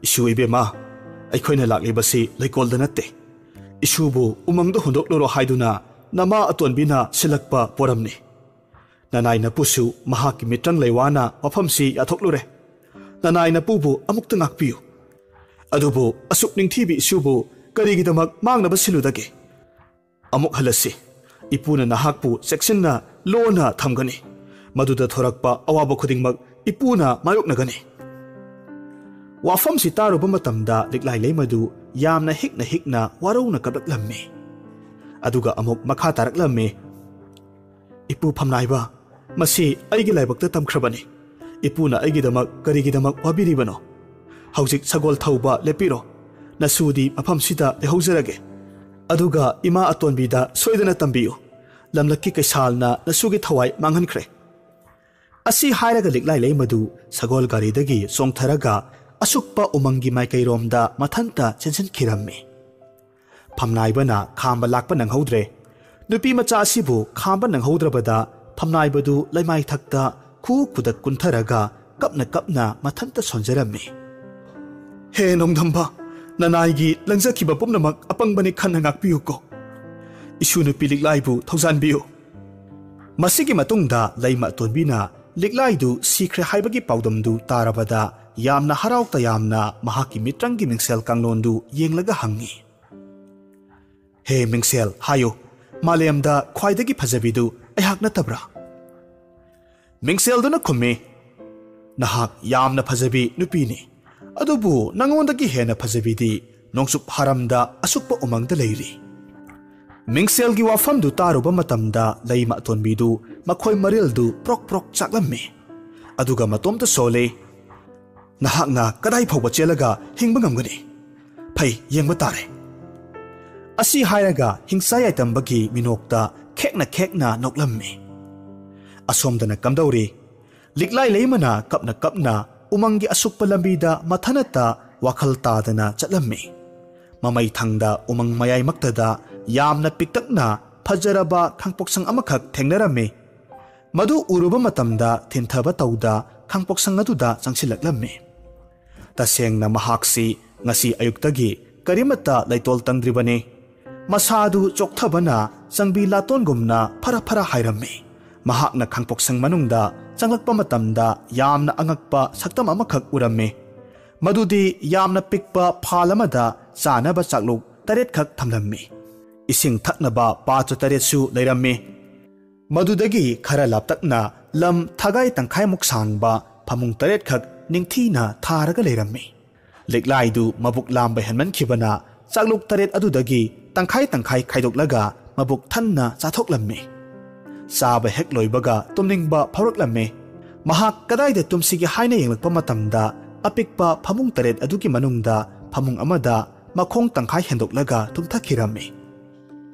"ꯏꯁꯨ ꯏꯕꯦꯝꯃ, ꯑꯩꯈꯣꯏꯅ ꯂꯥꯛꯂꯤꯕꯁꯤ ꯂꯩꯀꯣꯜꯗ ꯅꯠꯇꯦ꯫ ꯏꯁꯨꯕꯨ ꯎꯃꯪꯗ ꯍꯨꯟꯗꯣꯛꯂꯨꯔꯣ ꯍꯥꯏꯗꯨꯅ ꯅꯃꯥ ꯑꯇꯣꯟꯕꯤꯅ ꯁꯤꯜꯂꯛꯄ ꯄꯣꯔꯝꯅꯤ꯫ ꯅꯅꯥꯏ ꯅꯄꯨꯁꯨ ꯃꯍꯥꯛꯀꯤ ꯃꯤꯇ꯭ꯔꯪ ꯂꯩꯋꯥꯅ ꯃꯐꯝꯁꯤ ꯌꯥꯊꯣꯛꯂꯨꯔꯦ꯫ ꯅꯅꯥꯏ ꯅꯄꯨꯕꯨ ꯑꯃꯨꯛꯇ ꯉꯥꯛꯄꯤꯌꯨ꯫ ꯑꯗꯨꯕꯨ ꯑꯁꯨꯛ ꯅꯤꯡꯊꯤꯕꯤ ꯏꯁꯨꯕꯨ ꯀꯔꯤꯒꯤꯗꯃꯛ ꯃꯥꯡꯅꯕ ꯁꯤꯜꯂꯨꯗꯒꯦ? ꯑꯃꯨꯛ ꯍꯜꯂꯁꯤ꯫ ꯏꯄꯨꯅ ꯅꯍꯥꯛꯄꯨ ꯆꯦꯛꯁꯤꯟꯅ ꯂꯣꯟꯅ ꯊꯝꯒꯅꯤ꯫ ꯃꯗꯨꯗ ꯊꯣꯔꯛꯄ ꯑꯋꯥꯕ ꯈꯨꯗꯤꯡꯃꯛ ꯏꯄꯨꯅ ꯃꯥꯌꯣꯛꯅꯒꯅꯤ꯫" ꯋꯥꯐꯝꯁꯤ ꯇꯥꯔꯨꯕ ꯃꯇꯝꯗ ꯂꯤꯛꯂꯥꯏ ꯂꯩꯃꯗꯨ ꯌꯥꯝꯅ ꯍꯤꯛꯅ ꯍꯤꯛꯅ ꯋꯥꯔꯧꯅ ꯀꯞꯂꯛꯂꯝꯃꯤ꯫ ꯑꯗꯨꯒ ꯑꯃꯨꯛ ꯃꯈꯥ ꯇꯥꯔꯛꯂꯝꯃꯤ: "ꯏꯄꯨ ꯐꯝꯅꯥꯏꯕ, ꯃꯁꯤ ꯑꯩꯒꯤ ꯂꯥꯏꯕꯛꯇ ꯇꯝꯈ꯭ꯔꯕꯅꯤ꯫ ꯏꯄꯨꯅ ꯑꯩꯒꯤꯗꯃꯛ ꯀꯔꯤꯒꯤꯗꯃꯛ ꯋꯥꯕꯤꯔꯤꯕꯅꯣ? ꯍꯧꯖꯤꯛ ꯁꯒꯣꯜ ꯊꯧꯕ ꯂꯦꯞꯄꯤꯔꯣ꯫ ꯅꯁꯨꯗꯤ ꯃꯐꯝꯁꯤꯗ ꯂꯩꯍꯧꯖꯔꯒꯦ꯫ ꯑꯗꯨꯒ ꯏꯃꯥ ꯑꯇꯣꯟꯕꯤꯗ ꯁꯣꯏꯗꯅ ꯇꯝꯕꯤꯌꯨ꯫ "ꯂꯝꯂꯛꯀꯤ ꯀꯩꯁꯥꯜꯅ ꯅꯁꯨꯒꯤ ꯊꯋꯥꯏ ꯃꯥꯡꯍꯟꯈ꯭ꯔꯦ꯫" ꯑꯁꯤ ꯍꯥꯏꯔꯒ ꯂꯤꯛꯂꯥꯏ ꯂꯩꯃꯗꯨ ꯁꯒꯣꯜ ꯒꯥꯔꯤꯗꯒꯤ ꯆꯣꯡꯊꯔꯒ ꯑꯁꯨꯛꯄ ꯎꯃꯪꯒꯤ ꯃꯥꯏꯀꯩꯔꯣꯝꯗ ꯃꯊꯟꯇ ꯆꯦꯟꯁꯤꯟꯈꯤꯔꯝꯃꯤ꯫ ꯐꯝꯅꯥꯏꯕꯅ ꯈꯥꯝꯕ ꯂꯥꯛꯄ ꯅꯪꯍꯧꯗ꯭ꯔꯦ꯫ ꯅꯨꯄꯤ ꯃꯆꯥ ꯑꯁꯤꯕꯨ ꯈꯥꯝꯕ ꯅꯪꯍꯧꯗ꯭ꯔꯕꯗ ꯐꯝꯅꯥꯏꯕꯗꯨ ꯂꯩꯃꯥꯏꯊꯛꯇ ꯈꯨ ꯈꯨꯗꯛ ꯀꯨꯟꯊꯔꯒ ꯀꯞꯅ ꯀꯞꯅ ꯃꯊꯟꯇ ꯁꯣꯟꯖꯔꯝꯃꯤ꯫ "ꯍꯦ ꯅꯣꯡꯗꯝꯕ, ꯅꯅꯥꯏꯒꯤ ꯂꯪꯖꯈꯤꯕ ꯄꯨꯝꯅꯃꯛ ꯑꯄꯪꯕꯅꯤ ꯈꯟꯅ ꯉꯥꯛꯄꯤꯌꯨꯀꯣ꯫ ꯏꯁꯨ ꯅꯨꯄꯤ ꯂꯤꯛꯂꯥꯏꯕꯨ ꯊꯧꯖꯥꯟꯕꯤꯌꯨ꯫" ꯃꯁꯤꯒꯤ ꯃꯇꯨꯡꯗ ꯂꯩꯃ ꯑꯇꯣꯟꯕꯤꯅ ꯂꯤꯛꯂꯥꯏꯗꯨ ꯁꯤꯈ꯭ꯔꯦ ꯍꯥꯏꯕꯒꯤ ꯄꯥꯎꯗꯝꯗꯨ ꯇꯥꯔꯕꯗ ꯌꯥꯝꯅ ꯍꯔꯥꯎ ꯇꯌꯥꯝꯅ ꯃꯍꯥꯛꯀꯤ ꯃꯤꯇ꯭ꯔꯪꯒꯤ ꯃꯤꯡꯁꯦꯜ ꯀꯥꯡꯂꯣꯟꯗꯨ ꯌꯦꯡꯂꯒ ꯍꯪꯉꯤ, "ꯍꯦ ꯃꯤꯡꯁꯦꯜ, ꯍꯥꯏꯌꯨ, ꯃꯥꯂꯦꯝꯗ ꯈ꯭ꯋꯥꯏꯗꯒꯤ ꯐꯖꯕꯤꯗꯨ ꯑꯩꯍꯥꯛ ꯅꯠꯇꯕ꯭ꯔꯥ?" ꯃꯤꯡꯁꯦꯜꯗꯨꯅ ꯈꯨꯝꯃꯤ, "ꯅꯍꯥꯛ ꯌꯥꯝꯅ ꯐꯖꯕꯤ ꯅꯨꯄꯤꯅꯤ, ꯑꯗꯨꯕꯨ ꯅꯉꯣꯟꯗꯒꯤ ꯍꯦꯟꯅ ꯐꯖꯕꯤꯗꯤ ꯅꯣꯡꯆꯨꯞ ꯍꯥꯔꯝꯗ ꯑꯁꯨꯛꯄ ꯎꯃꯪꯗ ꯂꯩꯔꯤ꯫" ꯃꯤꯡꯁꯦꯜꯒꯤ ꯋꯥꯐꯝꯗꯨ ꯇꯥꯔꯨꯕ ꯃꯇꯝꯗ ꯂꯩꯃ ꯑꯇꯣꯟꯕꯤꯗꯨ ꯃꯈꯣꯏ ꯃꯔꯤꯜꯗꯨ ꯄ꯭ꯔꯣꯛ ꯄ꯭ꯔꯣꯛ ꯆꯥꯛꯂꯝꯃꯤ꯫ ꯑꯗꯨꯒ ꯃꯇꯣꯝꯇ ꯁꯣꯜꯂꯤ, "ꯅꯍꯥꯛꯅ ꯀꯗꯥꯏ ꯐꯥꯎꯕ ꯆꯦꯜꯂꯒ ꯍꯤꯡꯕ ꯉꯝꯒꯅꯤ? ꯐꯩ, ꯌꯦꯡꯕ ꯇꯥꯔꯦ꯫" ꯑꯁꯤ ꯍꯥꯏꯔꯒ ꯍꯤꯡꯆꯥ ꯌꯥꯏꯇꯝꯕꯒꯤ ꯃꯤꯅꯣꯛꯇ ꯈꯦꯛꯅ ꯈꯦꯛꯅ ꯅꯣꯛꯂꯝꯃꯤ꯫ ꯑꯁꯣꯝꯗꯅ ꯀꯝꯗꯧꯔꯤ? ꯂꯤꯛꯂꯥꯏ ꯂꯩꯃꯅ ꯀꯞꯅ ꯀꯞꯅ ꯎꯃꯪꯒꯤ ꯑꯁꯨꯛꯄ ꯂꯝꯕꯤꯗ ꯃꯊꯅꯇ ꯋꯥꯈꯜ ꯇꯥꯗꯅ ꯆꯠꯂꯝꯃꯤ꯫ ꯃꯃꯩ ꯊꯪꯗ ꯎꯃꯪ ꯃꯌꯥꯏꯃꯛꯇꯗ ꯌꯥꯝꯅ ꯄꯤꯛꯇꯛꯅ ꯐꯖꯔꯕ ꯈꯥꯡꯄꯣꯛꯁꯪ ꯑꯃꯈꯛ ꯊꯦꯡꯅꯔꯝꯃꯤ꯫ ꯃꯗꯨ ꯎꯔꯨꯕ ꯃꯇꯝꯗ ꯊꯤꯟꯊꯕ ꯇꯧꯗ ꯈꯥꯡꯄꯣꯛꯁꯪ ꯑꯗꯨꯗ ꯆꯪꯁꯤꯜꯂꯛꯂꯝꯃꯤ꯫ ꯇꯁꯦꯡꯅ ꯃꯍꯥꯛꯁꯤ ꯉꯁꯤ ꯑꯌꯨꯛꯇꯒꯤ ꯀꯔꯤꯃꯠꯇ ꯂꯩꯇꯣꯜ ꯇꯪꯗ꯭ꯔꯤꯕꯅꯤ꯫ ꯃꯁꯥꯗꯨ ꯆꯣꯛꯊꯕꯅ ꯆꯪꯕꯤ ꯂꯥꯇꯣꯟꯒꯨꯝꯅ ꯐꯔ ꯐꯔ ꯍꯥꯏꯔꯝꯃꯤ꯫ ꯃꯍꯥꯛꯅ ꯈꯥꯡꯄꯣꯛꯁꯪ ꯃꯅꯨꯡꯗ ꯆꯪꯂꯛꯄ ꯃꯇꯝꯗ ꯌꯥꯝꯅ ꯑꯉꯛꯄ ꯁꯛꯇꯝ ꯑꯃꯈꯛ ꯎꯔꯝꯃꯤ꯫ ꯃꯗꯨꯗꯤ ꯌꯥꯝꯅ ꯄꯤꯛꯄ ꯐꯥꯜ ꯑꯃꯗ ꯆꯥꯅꯕ ꯆꯥꯛꯂꯨꯛ ꯇꯔꯦꯠꯈꯛ ꯊꯝꯂꯝꯃꯤ꯫ ꯏꯁꯤꯡ ꯊꯛꯅꯕ ꯄꯥꯇ꯭ꯔ ꯇꯔꯦꯠꯁꯨ ꯂꯩꯔꯝꯃꯤ꯫ ꯃꯗꯨꯗꯒꯤ ꯈꯔ ꯂꯥꯞꯇꯛꯅ ꯂꯝ ꯊꯥꯒꯥꯏ ꯇꯪꯈꯥꯏꯃꯨꯛ ꯁꯥꯡꯕ ꯐꯃꯨꯡ ꯇꯔꯦꯠꯈꯛ ꯅꯤꯡꯊꯤꯅ ꯊꯥꯔꯒ ꯂꯩꯔꯝꯃꯤ꯫ ꯂꯤꯛꯂꯥꯏꯗꯨ ꯃꯕꯨꯛ ꯂꯥꯝꯕ ꯍꯦꯟꯃꯟꯈꯤꯕꯅ ꯆꯥꯛꯂꯨꯛ ꯇꯔꯦꯠ ꯑꯗꯨꯗꯒꯤ ꯇꯪꯈꯥꯏ ꯇꯪꯈꯥꯏ ꯈꯥꯏꯗꯣꯛꯂꯒ ꯃꯕꯨꯛ ꯊꯟꯅ ꯆꯥꯊꯣꯛꯂꯝꯃꯤ꯫ ꯆꯥꯕ ꯍꯦꯛ ꯂꯣꯏꯕꯒ ꯇꯨꯝꯅꯤꯡꯕ ꯐꯥꯎꯔꯛꯂꯝꯃꯤ꯫ ꯃꯍꯥꯛ ꯀꯗꯥꯏꯗ ꯇꯨꯝꯁꯤꯒꯦ ꯍꯥꯏꯅ ꯌꯦꯡꯂꯛꯄ ꯃꯇꯝꯗ ꯑꯄꯤꯛꯄ ꯐꯃꯨꯡ ꯇꯔꯦꯠ ꯑꯗꯨꯒꯤ ꯃꯅꯨꯡꯗ ꯐꯃꯨꯡ ꯑꯃꯗ ꯃꯈꯣꯡ ꯇꯪꯈꯥꯏ ꯍꯦꯟꯗꯣꯛꯂꯒ ꯇꯨꯝꯊꯈꯤꯔꯝꯃꯤ꯫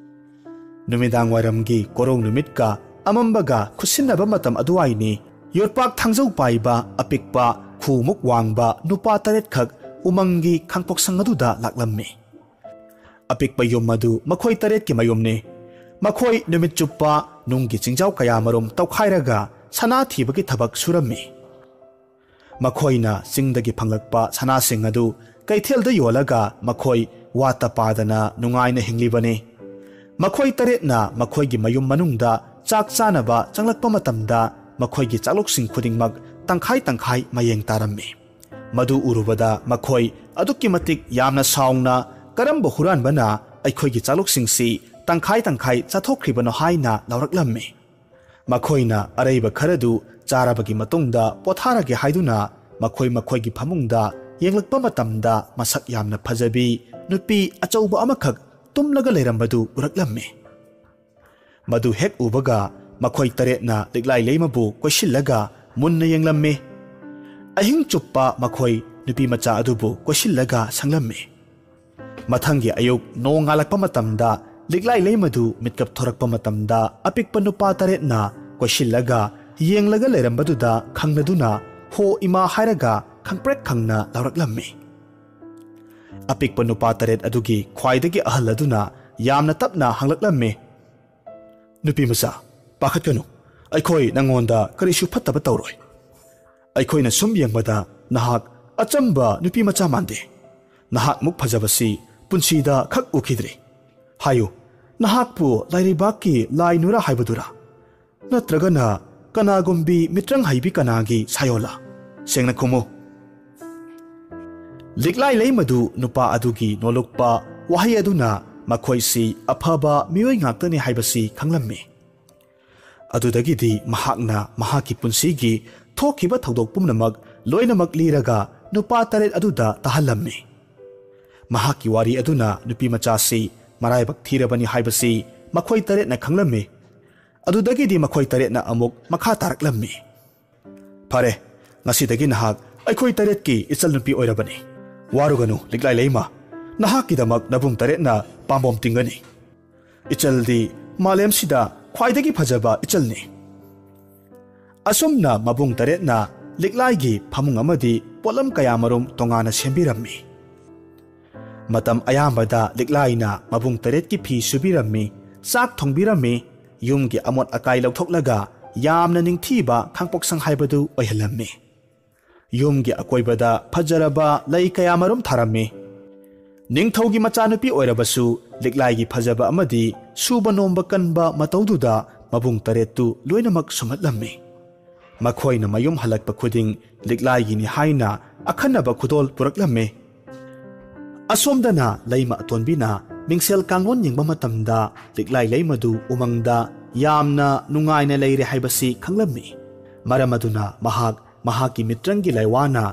ꯅꯨꯃꯤꯗꯥꯡ ꯋꯥꯏꯔꯝꯒꯤ ꯀꯣꯔꯧ ꯅꯨꯃꯤꯠꯀ ꯑꯃꯝꯕꯒ ꯈꯨꯠꯁꯤꯟꯅꯕ ꯃꯇꯝ ꯑꯗꯨꯋꯥꯏꯅꯤ꯫ ꯌꯣꯠꯄꯥꯛ ꯊꯥꯡꯖꯧ ꯄꯥꯏꯕ ꯑꯄꯤꯛꯄ, ꯈꯨꯃꯨꯛ ꯋꯥꯡꯕ ꯅꯨꯄꯥ ꯇꯔꯦꯠꯈꯛ ꯎꯃꯪꯒꯤ ꯈꯥꯡꯄꯣꯛꯁꯪ ꯑꯗꯨꯗ ꯂꯥꯛꯂꯝꯃꯤ꯫ ꯑꯄꯤꯛꯄ ꯌꯨꯝ ꯑꯗꯨ ꯃꯈꯣꯏ ꯇꯔꯦꯠꯀꯤ ꯃꯌꯨꯝꯅꯤ꯫ ꯃꯈꯣꯏ ꯅꯨꯃꯤꯠ ꯆꯨꯞꯄ ꯅꯨꯡꯒꯤ ꯆꯤꯡꯖꯥꯎ ꯀꯌꯥꯃꯔꯨꯝ ꯇꯧꯈꯥꯏꯔꯒ ꯁꯅꯥ ꯊꯤꯕꯒꯤ ꯊꯕꯛ ꯁꯨꯔꯝꯃꯤ꯫ ꯃꯈꯣꯏꯅ ꯆꯤꯡꯗꯒꯤ ꯐꯪꯂꯛꯄ ꯁꯅꯥꯁꯤꯡ ꯑꯗꯨ ꯀꯩꯊꯦꯜꯗ ꯌꯣꯜꯂꯒ ꯃꯈꯣꯏ ꯋꯥꯠꯇ ꯄꯥꯗꯅ ꯅꯨꯡꯉꯥꯏꯅ ꯍꯤꯡꯂꯤꯕꯅꯤ꯫ ꯃꯈꯣꯏ ꯇꯔꯦꯠꯅ ꯃꯈꯣꯏꯒꯤ ꯃꯌꯨꯝ ꯃꯅꯨꯡꯗ ꯆꯥꯛ ꯆꯥꯅꯕ ꯆꯪꯂꯛꯄ ꯃꯇꯝꯗ ꯃꯈꯣꯏꯒꯤ ꯆꯥꯛꯂꯨꯛꯁꯤꯡ ꯈꯨꯗꯤꯡꯃꯛ ꯇꯪꯈꯥꯏ ꯇꯪꯈꯥꯏ ꯃꯌꯦꯡ ꯇꯥꯔꯝꯃꯤ꯫ ꯃꯗꯨ ꯎꯔꯨꯕꯗ ꯃꯈꯣꯏ ꯑꯗꯨꯛꯀꯤ ꯃꯇꯤꯛ ꯌꯥꯝꯅ ꯁꯥꯎꯅ, "ꯀꯔꯝꯕ ꯍꯨꯔꯥꯟꯕꯅ ꯑꯩꯈꯣꯏꯒꯤ ꯆꯥꯛꯂꯨꯛꯁꯤꯡꯁꯤ ꯇꯪꯈꯥꯏ ꯇꯪꯈꯥꯏ ꯆꯥꯊꯣꯛꯈ꯭ꯔꯤꯕꯅꯣ?" ꯍꯥꯏꯅ ꯂꯥꯎꯔꯛꯂꯝꯃꯤ꯫ ꯃꯈꯣꯏꯅ ꯑꯔꯩꯕ ꯈꯔꯗꯨ ꯆꯥꯔꯕꯒꯤ ꯃꯇꯨꯡꯗ ꯄꯣꯊꯥꯔꯒꯦ ꯍꯥꯏꯗꯨꯅ ꯃꯈꯣꯏ ꯃꯈꯣꯏꯒꯤ ꯐꯃꯨꯡꯗ ꯌꯦꯡꯂꯛꯄ ꯃꯇꯝꯗ ꯃꯁꯛ ꯌꯥꯝꯅ ꯐꯖꯕꯤ ꯅꯨꯄꯤ ꯑꯆꯧꯕ ꯑꯃꯈꯛ ꯇꯨꯝꯂꯒ ꯂꯩꯔꯝꯕꯗꯨ ꯎꯔꯛꯂꯝꯃꯤ꯫ ꯃꯗꯨ ꯍꯦꯛ ꯎꯕꯒ ꯃꯈꯣꯏ ꯇꯔꯦꯠꯅ ꯂꯤꯛꯂꯥꯏ ꯂꯩꯃꯕꯨ ꯀꯣꯏꯁꯤꯜꯂꯒ ꯃꯨꯟꯅ ꯌꯦꯡꯂꯝꯃꯤ꯫ ꯑꯍꯤꯡ ꯆꯨꯞꯄ ꯃꯈꯣꯏ ꯅꯨꯄꯤ ꯃꯆꯥ ꯑꯗꯨꯕꯨ ꯀꯣꯏꯁꯤꯜꯂꯒ ꯁꯪꯂꯝꯃꯤ꯫ ꯃꯊꯪꯒꯤ ꯑꯌꯨꯛ ꯅꯣꯡ ꯉꯥꯜꯂꯛꯄ ꯃꯇꯝꯗ ꯂꯤꯛꯂꯥꯏ ꯂꯩꯃꯗꯨ ꯃꯤꯠꯀꯞ ꯊꯣꯔꯛꯄ ꯃꯇꯝꯗ ꯑꯄꯤꯛꯄ ꯅꯨꯄꯥ ꯇꯔꯦꯠꯅ ꯀꯣꯏꯁꯤꯜꯂꯒ ꯌꯦꯡꯂꯒ ꯂꯩꯔꯝꯕꯗꯨꯗ ꯈꯪꯂꯗꯨꯅ "ꯍꯣ ꯏꯃꯥ" ꯍꯥꯏꯔꯒ ꯈꯪꯄ꯭ꯔꯦꯛ ꯈꯪꯅ ꯂꯥꯎꯔꯛꯂꯝꯃꯤ꯫ ꯑꯄꯤꯛꯄ ꯅꯨꯄꯥ ꯇꯔꯦꯠ ꯑꯗꯨꯒꯤ ꯈ꯭ꯋꯥꯏꯗꯒꯤ ꯑꯍꯜ ꯑꯗꯨꯅ ꯌꯥꯝꯅ ꯇꯞꯅ ꯍꯪꯂꯛꯂꯝꯃꯤ, "ꯅꯨꯄꯤ ꯃꯆꯥ, ꯄꯥꯈꯠꯀꯅꯨ꯫ ꯑꯩꯈꯣꯏ ꯅꯪꯉꯣꯟꯗ ꯀꯔꯤꯁꯨ ꯐꯠꯇꯕ ꯇꯧꯔꯣꯏ꯫ ꯑꯩꯈꯣꯏꯅ ꯁꯨꯝ ꯌꯦꯡꯕꯗ ꯅꯍꯥꯛ ꯑꯆꯝꯕ ꯅꯨꯄꯤ ꯃꯆꯥ ꯃꯥꯟꯗꯦ꯫ ꯅꯍꯥꯛꯃꯨꯛ ꯐꯖꯕꯁꯤ ꯄꯨꯟꯁꯤꯗ ꯈꯛ ꯎꯈꯤꯗ꯭ꯔꯤ꯫ ꯍꯥꯏꯌꯨ, ꯅꯍꯥꯛꯄꯨ ꯂꯥꯏꯔꯩꯕꯥꯛꯀꯤ ꯂꯥꯏ ꯅꯨꯔꯥ ꯍꯥꯏꯕꯗꯨꯔꯥ? ꯅꯠꯇ꯭ꯔꯒꯅ ꯀꯅꯥꯒꯨꯝꯕꯤ ꯃꯤꯇ꯭ꯔꯪ ꯍꯩꯕꯤ ꯀꯅꯥꯒꯤ ꯁꯥꯌꯣꯜꯂꯥ? ꯁꯦꯡꯅ ꯈꯨꯝꯃꯨ꯫" ꯂꯤꯛꯂꯥꯏ ꯂꯩꯃꯗꯨ ꯅꯨꯄꯥ ꯑꯗꯨꯒꯤ ꯅꯣꯂꯨꯛꯄ ꯋꯥꯍꯩ ꯑꯗꯨꯅ ꯃꯈꯣꯏꯁꯤ ꯑꯐꯕ ꯃꯤꯑꯣꯏ ꯉꯥꯛꯇꯅꯤ ꯍꯥꯏꯕꯁꯤ ꯈꯪꯂꯝꯃꯤ꯫ ꯑꯗꯨꯗꯒꯤꯗꯤ ꯃꯍꯥꯛꯅ ꯃꯍꯥꯛꯀꯤ ꯄꯨꯟꯁꯤꯒꯤ ꯊꯣꯛꯈꯤꯕ ꯊꯧꯗꯣꯛ ꯄꯨꯝꯅꯃꯛ ꯂꯣꯏꯅꯃꯛ ꯂꯤꯔꯒ ꯅꯨꯄꯥ ꯇꯔꯦꯠ ꯑꯗꯨꯗ ꯇꯥꯍꯜꯂꯝꯃꯤ꯫ ꯃꯍꯥꯛꯀꯤ ꯋꯥꯔꯤ ꯑꯗꯨꯅ ꯅꯨꯄꯤ ꯃꯆꯥꯁꯤ ꯃꯔꯥꯏꯕꯛ ꯊꯤꯔꯕꯅꯤ ꯍꯥꯏꯕꯁꯤ ꯃꯈꯣꯏ ꯇꯔꯦꯠꯅ ꯈꯪꯂꯝꯃꯤ꯫ ꯑꯗꯨꯗꯒꯤꯗꯤ ꯃꯈꯣꯏ ꯇꯔꯦꯠꯅ ꯑꯃꯨꯛ ꯃꯈꯥ ꯇꯥꯔꯛꯂꯝꯃꯤ꯫ "ꯐꯔꯦ, ꯉꯁꯤꯗꯒꯤ ꯅꯍꯥꯛ ꯑꯩꯈꯣꯏ ꯇꯔꯦꯠꯀꯤ ꯏꯆꯜ ꯅꯨꯄꯤ ꯑꯣꯏꯔꯕꯅꯤ꯫ ꯋꯥꯔꯨꯒꯅꯨ ꯂꯤꯛꯂꯥꯏ ꯂꯩꯃ, ꯅꯍꯥꯛꯀꯤꯗꯃꯛ ꯅꯕꯨꯡ ꯇꯔꯦꯠꯅ ꯄꯥꯝꯕꯣꯝ ꯇꯤꯡꯒꯅꯤ꯫ ꯏꯆꯜꯗꯤ ꯃꯥꯂꯦꯝꯁꯤꯗ ꯈ꯭ꯋꯥꯏꯗꯒꯤ ꯐꯖꯕ ꯏꯆꯜꯅꯤ꯫ ꯑꯁꯨꯝꯅ ꯃꯕꯨꯡ ꯇꯔꯦꯠꯅ ꯂꯤꯛꯂꯥꯏꯒꯤ ꯐꯃꯨꯡ ꯑꯃꯗꯤ ꯄꯣꯠꯂꯝ ꯀꯌꯥꯃꯔꯨꯝ ꯇꯣꯉꯥꯟꯅ ꯁꯦꯝꯕꯤꯔꯝꯃꯤ꯫ ꯃꯇꯝ ꯑꯌꯥꯝꯕꯗ ꯂꯤꯛꯂꯥꯏꯅ ꯃꯕꯨꯡ ꯇꯔꯦꯠꯀꯤ ꯐꯤ ꯁꯨꯕꯤꯔꯝꯃꯤ, ꯆꯥꯛ ꯊꯣꯡꯕꯤꯔꯝꯃꯤ, ꯌꯨꯝꯒꯤ ꯑꯃꯣꯠ ꯑꯀꯥꯏ ꯂꯧꯊꯣꯛꯂꯒ ꯌꯥꯝꯅ ꯅꯤꯡꯊꯤꯕ ꯈꯥꯡꯄꯣꯛꯁꯪ ꯍꯥꯏꯕꯗꯨ ꯑꯣꯏꯍꯜꯂꯝꯃꯤ꯫ ꯌꯨꯝꯒꯤ ꯑꯀꯣꯏꯕꯗ ꯐꯖꯔꯕ ꯂꯩ ꯀꯌꯥꯃꯔꯨꯝ ꯊꯥꯔꯝꯃꯤ꯫ ꯅꯤꯡꯊꯧꯒꯤ ꯃꯆꯥꯅꯨꯄꯤ ꯑꯣꯏꯔꯕꯁꯨ ꯂꯤꯛꯂꯥꯏꯒꯤ ꯐꯖꯕ ꯑꯃꯗꯤ ꯁꯨꯕ ꯅꯣꯝꯕ ꯀꯟꯕ ꯃꯇꯧꯗꯨꯗ ꯃꯕꯨꯡ ꯇꯔꯦꯠꯇꯨ ꯂꯣꯏꯅꯃꯛ ꯁꯨꯝꯍꯠꯂꯝꯃꯤ꯫ ꯃꯈꯣꯏꯅ ꯃꯌꯨꯝ ꯍꯜꯂꯛꯄ ꯈꯨꯗꯤꯡ ꯂꯤꯛꯂꯥꯏꯒꯤꯅꯤ ꯍꯥꯏꯅ ꯑꯈꯟꯅꯕ ꯈꯨꯗꯣꯜ ꯄꯨꯔꯛꯂꯝꯃꯤ꯫ ꯑꯁꯣꯝꯗꯅ ꯂꯩꯃ ꯑꯇꯣꯟꯕꯤꯅ ꯃꯤꯡꯁꯦꯜ ꯀꯥꯡꯂꯣꯟ ꯌꯦꯡꯕ ꯃꯇꯝꯗ ꯂꯤꯛꯂꯥꯏ ꯂꯩꯃꯗꯨ ꯎꯃꯪꯗ ꯌꯥꯝꯅ ꯅꯨꯡꯉꯥꯏꯅ ꯂꯩꯔꯦ ꯍꯥꯏꯕꯁꯤ ꯈꯪꯂꯝꯃꯤ꯫ ꯃꯔꯝ ꯑꯗꯨꯅ ꯃꯍꯥꯛ ꯃꯍꯥꯛꯀꯤ ꯃꯤꯇ꯭ꯔꯪꯒꯤ ꯂꯥꯏꯋꯥꯅ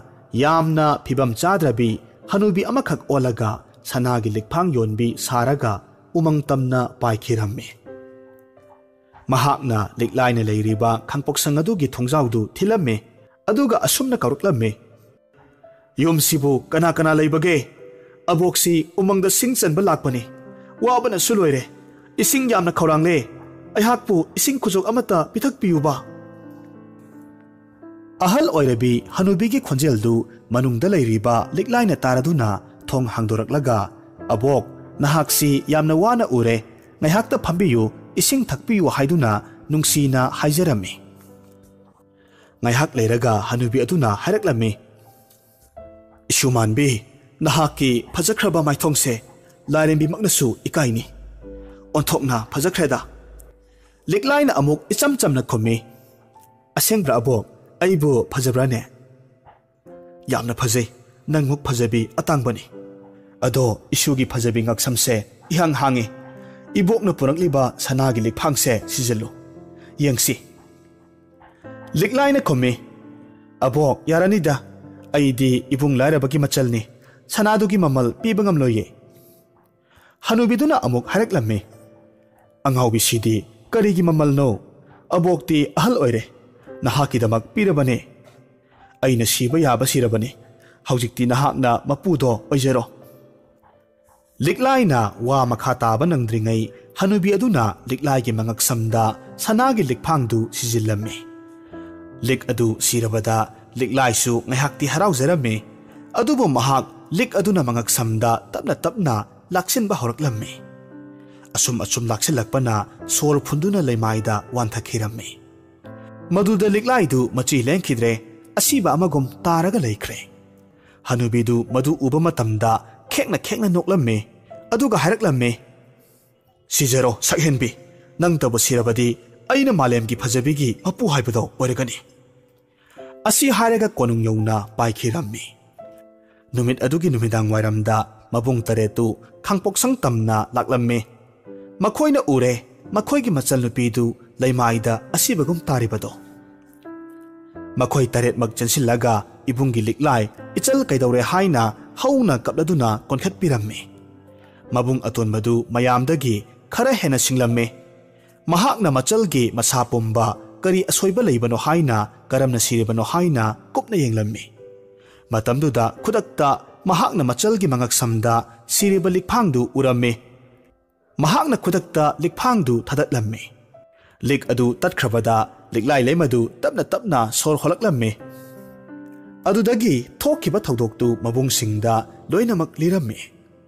ꯌꯥꯝꯅ ꯐꯤꯕꯝ ꯆꯥꯗ꯭ꯔꯕꯤ ꯍꯅꯨꯕꯤ ꯑꯃꯈꯛ ꯑꯣꯜꯂꯒ ꯁꯅꯥꯒꯤ ꯂꯤꯛꯐꯥꯡ ꯌꯣꯟꯕꯤ ꯁꯥꯔꯒ ꯎꯃꯪ ꯇꯝꯅ ꯄꯥꯏꯈꯤꯔꯝꯃꯤ꯫ ꯃꯍꯥꯛꯅ ꯂꯤꯛꯂꯥꯏꯅ ꯂꯩꯔꯤꯕ ꯈꯥꯡꯄꯣꯛꯁꯪ ꯑꯗꯨꯒꯤ ꯊꯣꯡꯖꯥꯎꯗꯨ ꯊꯤꯜꯂꯝꯃꯤ, ꯑꯗꯨꯒ ꯑꯁꯨꯝꯅ ꯀꯧꯔꯛꯂꯝꯃꯤ, "ꯌꯨꯝꯁꯤꯕꯨ ꯀꯅꯥ ꯀꯅꯥ ꯂꯩꯕꯒꯦ? ꯑꯕꯣꯛꯁꯤ ꯎꯃꯪꯗ ꯁꯤꯡ ꯆꯟꯕ ꯂꯥꯛꯄꯅꯤ꯫ ꯋꯥꯕꯅꯁꯨ ꯂꯣꯏꯔꯦ꯫ ꯏꯁꯤꯡ ꯌꯥꯝꯅ ꯈꯧꯔꯥꯡꯂꯦ꯫ ꯑꯩꯍꯥꯛꯄꯨ ꯏꯁꯤꯡ ꯈꯨꯖꯣꯛ ꯑꯃꯠꯇ ꯄꯤꯊꯛꯄꯤꯌꯨꯕ꯫" ꯑꯍꯜ ꯑꯣꯏꯔꯕꯤ ꯍꯅꯨꯕꯤꯒꯤ ꯈꯣꯟꯖꯦꯜꯗꯨ ꯃꯅꯨꯡꯗ ꯂꯩꯔꯤꯕ ꯂꯤꯛꯂꯥꯏꯅ ꯇꯥꯔꯗꯨꯅ ꯊꯣꯡ ꯍꯥꯡꯗꯣꯔꯛꯂꯒ, "ꯑꯕꯣꯛ, ꯅꯍꯥꯛꯁꯤ ꯌꯥꯝꯅ ꯋꯥꯅ ꯎꯔꯦ꯫ ꯉꯥꯏꯍꯥꯛꯇ ꯐꯝꯕꯤꯌꯨ, ꯏꯁꯤꯡ ꯊꯛꯄꯤꯌꯨ" ꯍꯥꯏꯗꯨꯅ ꯅꯨꯡꯁꯤꯅ ꯍꯥꯏꯖꯔꯝꯃꯤ꯫ ꯉꯥꯏꯍꯥꯛ ꯂꯩꯔꯒ ꯍꯅꯨꯕꯤ ꯑꯗꯨꯅ ꯍꯥꯏꯔꯛꯂꯝꯃꯤ, "ꯏꯁꯨꯃꯥꯟꯕꯤ, ꯅꯍꯥꯛꯀꯤ ꯐꯖꯈ꯭ꯔꯕ ꯃꯥꯏꯊꯣꯡꯁꯦ ꯂꯥꯏꯔꯦꯝꯕꯤꯃꯛꯅꯁꯨ ꯏꯀꯥꯏꯅꯤ꯫ ꯑꯣꯟꯊꯣꯛꯅ ꯐꯖꯈ꯭ꯔꯦꯗ꯫" ꯂꯤꯛꯂꯥꯏꯅ ꯑꯃꯨꯛ ꯏꯆꯝ ꯆꯝꯅ ꯈꯨꯝꯃꯤ, "ꯑꯁꯦꯡꯕ꯭ꯔꯥ ꯑꯕꯣꯛ? ꯑꯩꯕꯨ ꯐꯖꯕ꯭ꯔꯥꯅꯦ?" "ꯌꯥꯝꯅ ꯐꯖꯩ꯫ ꯅꯪꯃꯨꯛ ꯐꯖꯕꯤ ꯑꯇꯥꯡꯕꯅꯤ꯫ ꯑꯗꯣ ꯏꯁꯨꯒꯤ ꯐꯖꯕꯤ ꯉꯛꯁꯝꯁꯦ ꯏꯍꯥꯡ ꯍꯥꯡꯉꯤ꯫ ꯏꯕꯣꯛꯅ ꯄꯨꯔꯛꯂꯤꯕ ꯁꯅꯥꯒꯤ ꯂꯤꯛꯐꯥꯡꯁꯦ ꯁꯤꯖꯤꯜꯂꯨ꯫ ꯌꯦꯡꯁꯤ꯫" ꯂꯤꯛꯂꯥꯏꯅ ꯈꯨꯝꯃꯤ, "ꯑꯕꯣꯛ, ꯌꯥꯔꯅꯤꯗ꯫ ꯑꯩꯗꯤ ꯏꯕꯨꯡ ꯂꯥꯏꯔꯕꯒꯤ ꯃꯆꯜꯅꯤ꯫ ꯁꯅꯥꯗꯨꯒꯤ ꯃꯃꯜ ꯄꯤꯕ ꯉꯝꯂꯣꯏꯌꯦ꯫" ꯍꯅꯨꯕꯤꯗꯨꯅ ꯑꯃꯨꯛ ꯍꯥꯏꯔꯛꯂꯝꯃꯤ, "ꯑꯉꯥꯎꯕꯤꯁꯤꯗꯤ ꯀꯔꯤꯒꯤ ꯃꯃꯜꯅꯣ? ꯑꯕꯣꯛꯇꯤ ꯑꯍꯜ ꯑꯣꯏꯔꯦ꯫ ꯅꯍꯥꯛꯀꯤꯗꯃꯛ ꯄꯤꯔꯕꯅꯦ꯫ ꯑꯩꯅ ꯁꯤꯕ ꯌꯥꯕ ꯁꯤꯔꯕꯅꯤ꯫ ꯍꯧꯖꯤꯛꯇꯤ ꯅꯍꯥꯛꯅ ꯃꯄꯨꯗꯣ ꯑꯣꯏꯖꯔꯣ꯫" ꯂꯤꯛꯂꯥꯏꯅ ꯋꯥ ꯃꯈꯥ ꯇꯥꯕ ꯅꯪꯗ꯭ꯔꯤꯉꯩ ꯍꯅꯨꯕꯤ ꯑꯗꯨꯅ ꯂꯤꯛꯂꯥꯏꯒꯤ ꯃꯉꯛꯁꯝꯗ ꯁꯅꯥꯒꯤ ꯂꯤꯛꯐꯥꯡꯗꯨ ꯁꯤꯖꯤꯜꯂꯝꯃꯤ꯫ ꯂꯤꯛ ꯑꯗꯨ ꯁꯤꯔꯕꯗ ꯂꯤꯛꯂꯥꯏꯁꯨ ꯉꯥꯏꯍꯥꯛꯇꯤ ꯍꯔꯥꯎꯖꯔꯝꯃꯤ꯫ ꯑꯗꯨꯕꯨ ꯃꯍꯥꯛ ꯂꯤꯛ ꯑꯗꯨꯅ ꯃꯉꯛꯁꯝꯗ ꯇꯞꯅ ꯇꯞꯅ ꯂꯥꯛꯁꯤꯟꯕ ꯍꯧꯔꯛꯂꯝꯃꯤ꯫ ꯑꯁꯨꯝ ꯑꯁꯨꯝ ꯂꯥꯛꯁꯤꯜꯂꯛꯄꯅ ꯁꯣꯔ ꯐꯨꯟꯗꯨꯅ ꯂꯩꯃꯥꯏꯗ ꯋꯥꯟꯊꯈꯤꯔꯝꯃꯤ꯫ ꯃꯗꯨꯗ ꯂꯤꯛꯂꯥꯏꯗꯨ ꯃꯆꯤ ꯂꯦꯡꯈꯤꯗ꯭ꯔꯦ, ꯑꯁꯤꯕ ꯑꯃꯒꯨꯝ ꯇꯥꯔꯒ ꯂꯩꯈ꯭ꯔꯦ꯫ ꯍꯅꯨꯕꯤꯗꯨ ꯃꯗꯨ ꯎꯕ ꯃꯇꯝꯗ ꯈꯦꯛꯅ ꯈꯦꯛꯅ ꯅꯣꯛꯂꯝꯃꯤ, ꯑꯗꯨꯒ ꯍꯥꯏꯔꯛꯂꯝꯃꯤ, "ꯁꯤꯖꯔꯣ, ꯁꯛꯍꯦꯟꯕꯤ, ꯅꯪꯇꯕꯨ ꯁꯤꯔꯕꯗꯤ ꯑꯩꯅ ꯃꯥꯂꯦꯝꯒꯤ ꯐꯖꯕꯤꯒꯤ ꯃꯄꯨ ꯍꯥꯏꯕꯗꯣ ꯑꯣꯏꯔꯒꯅꯤ"꯫ ꯑꯁꯤ ꯍꯥꯏꯔꯒ ꯀꯣꯅꯨꯡ ꯌꯧꯅ ꯄꯥꯏꯈꯤꯔꯝꯃꯤ꯫ ꯅꯨꯃꯤꯠ ꯑꯗꯨꯒꯤ ꯅꯨꯃꯤꯗꯥꯡ ꯋꯥꯏꯔꯝꯗ ꯃꯕꯨꯡ ꯇꯔꯦꯠꯇꯨ ꯈꯥꯡꯄꯣꯛꯁꯪ ꯇꯝꯅ ꯂꯥꯛꯂꯝꯃꯤ꯫ ꯃꯈꯣꯏꯅ ꯎꯔꯦ, ꯃꯈꯣꯏꯒꯤ ꯃꯆꯜꯅꯨꯄꯤꯗꯨ ꯂꯩꯃꯥꯏꯗ ꯑꯁꯤꯕꯒꯨꯝ ꯇꯥꯔꯤꯕꯗꯣ꯫ ꯃꯈꯣꯏ ꯇꯔꯦꯠꯃꯛ ꯆꯦꯟꯁꯤꯜꯂꯒ ꯏꯕꯨꯡꯒꯤ ꯂꯤꯛꯂꯥꯏ ꯏꯆꯜ ꯀꯩꯗꯧꯔꯦ ꯍꯥꯏꯅ ꯍꯧꯅ ꯀꯞꯂꯗꯨꯅ ꯀꯣꯟꯈꯠꯄꯤꯔꯝꯃꯤ꯫ ꯃꯕꯨꯡ ꯑꯇꯣꯟꯕꯗꯨ ꯃꯌꯥꯝꯗꯒꯤ ꯈꯔ ꯍꯦꯟꯅ ꯁꯤꯡꯂꯝꯃꯤ꯫ ꯃꯍꯥꯛꯅ ꯃꯆꯜꯒꯤ ꯃꯁꯥ ꯄꯨꯝꯕ ꯀꯔꯤ ꯑꯁꯣꯏꯕ ꯂꯩꯕꯅꯣ ꯍꯥꯏꯅ, ꯀꯔꯝꯅ ꯁꯤꯔꯤꯕꯅꯣ ꯍꯥꯏꯅ ꯀꯨꯞꯅ ꯌꯦꯡꯂꯝꯃꯤ꯫ ꯃꯇꯝꯗꯨꯗ ꯈꯨꯗꯛꯇ ꯃꯍꯥꯛꯅ ꯃꯆꯜꯒꯤ ꯃꯉꯛꯁꯝꯗ ꯁꯤꯔꯤꯕ ꯂꯤꯛꯐꯥꯡꯗꯨ ꯎꯔꯝꯃꯤ꯫ ꯃꯍꯥꯛꯅ ꯈꯨꯗꯛꯇ ꯂꯤꯛꯐꯥꯡꯗꯨ ꯊꯥꯗꯠꯂꯝꯃꯤ꯫ ꯂꯤꯛ ꯑꯗꯨ ꯇꯠꯈ꯭ꯔꯕꯗ ꯂꯤꯛꯂꯥꯏ ꯂꯩꯃꯗꯨ ꯇꯞꯅ ꯇꯞꯅ ꯁꯣꯔ ꯍꯣꯜꯂꯛꯂꯝꯃꯤ꯫ ꯑꯗꯨꯗꯒꯤ ꯊꯣꯛꯈꯤꯕ ꯊꯧꯗꯣꯛꯇꯨ ꯃꯕꯨꯡꯁꯤꯡꯗ ꯂꯣꯏꯅꯃꯛ ꯂꯤꯔꯝꯃꯤ꯫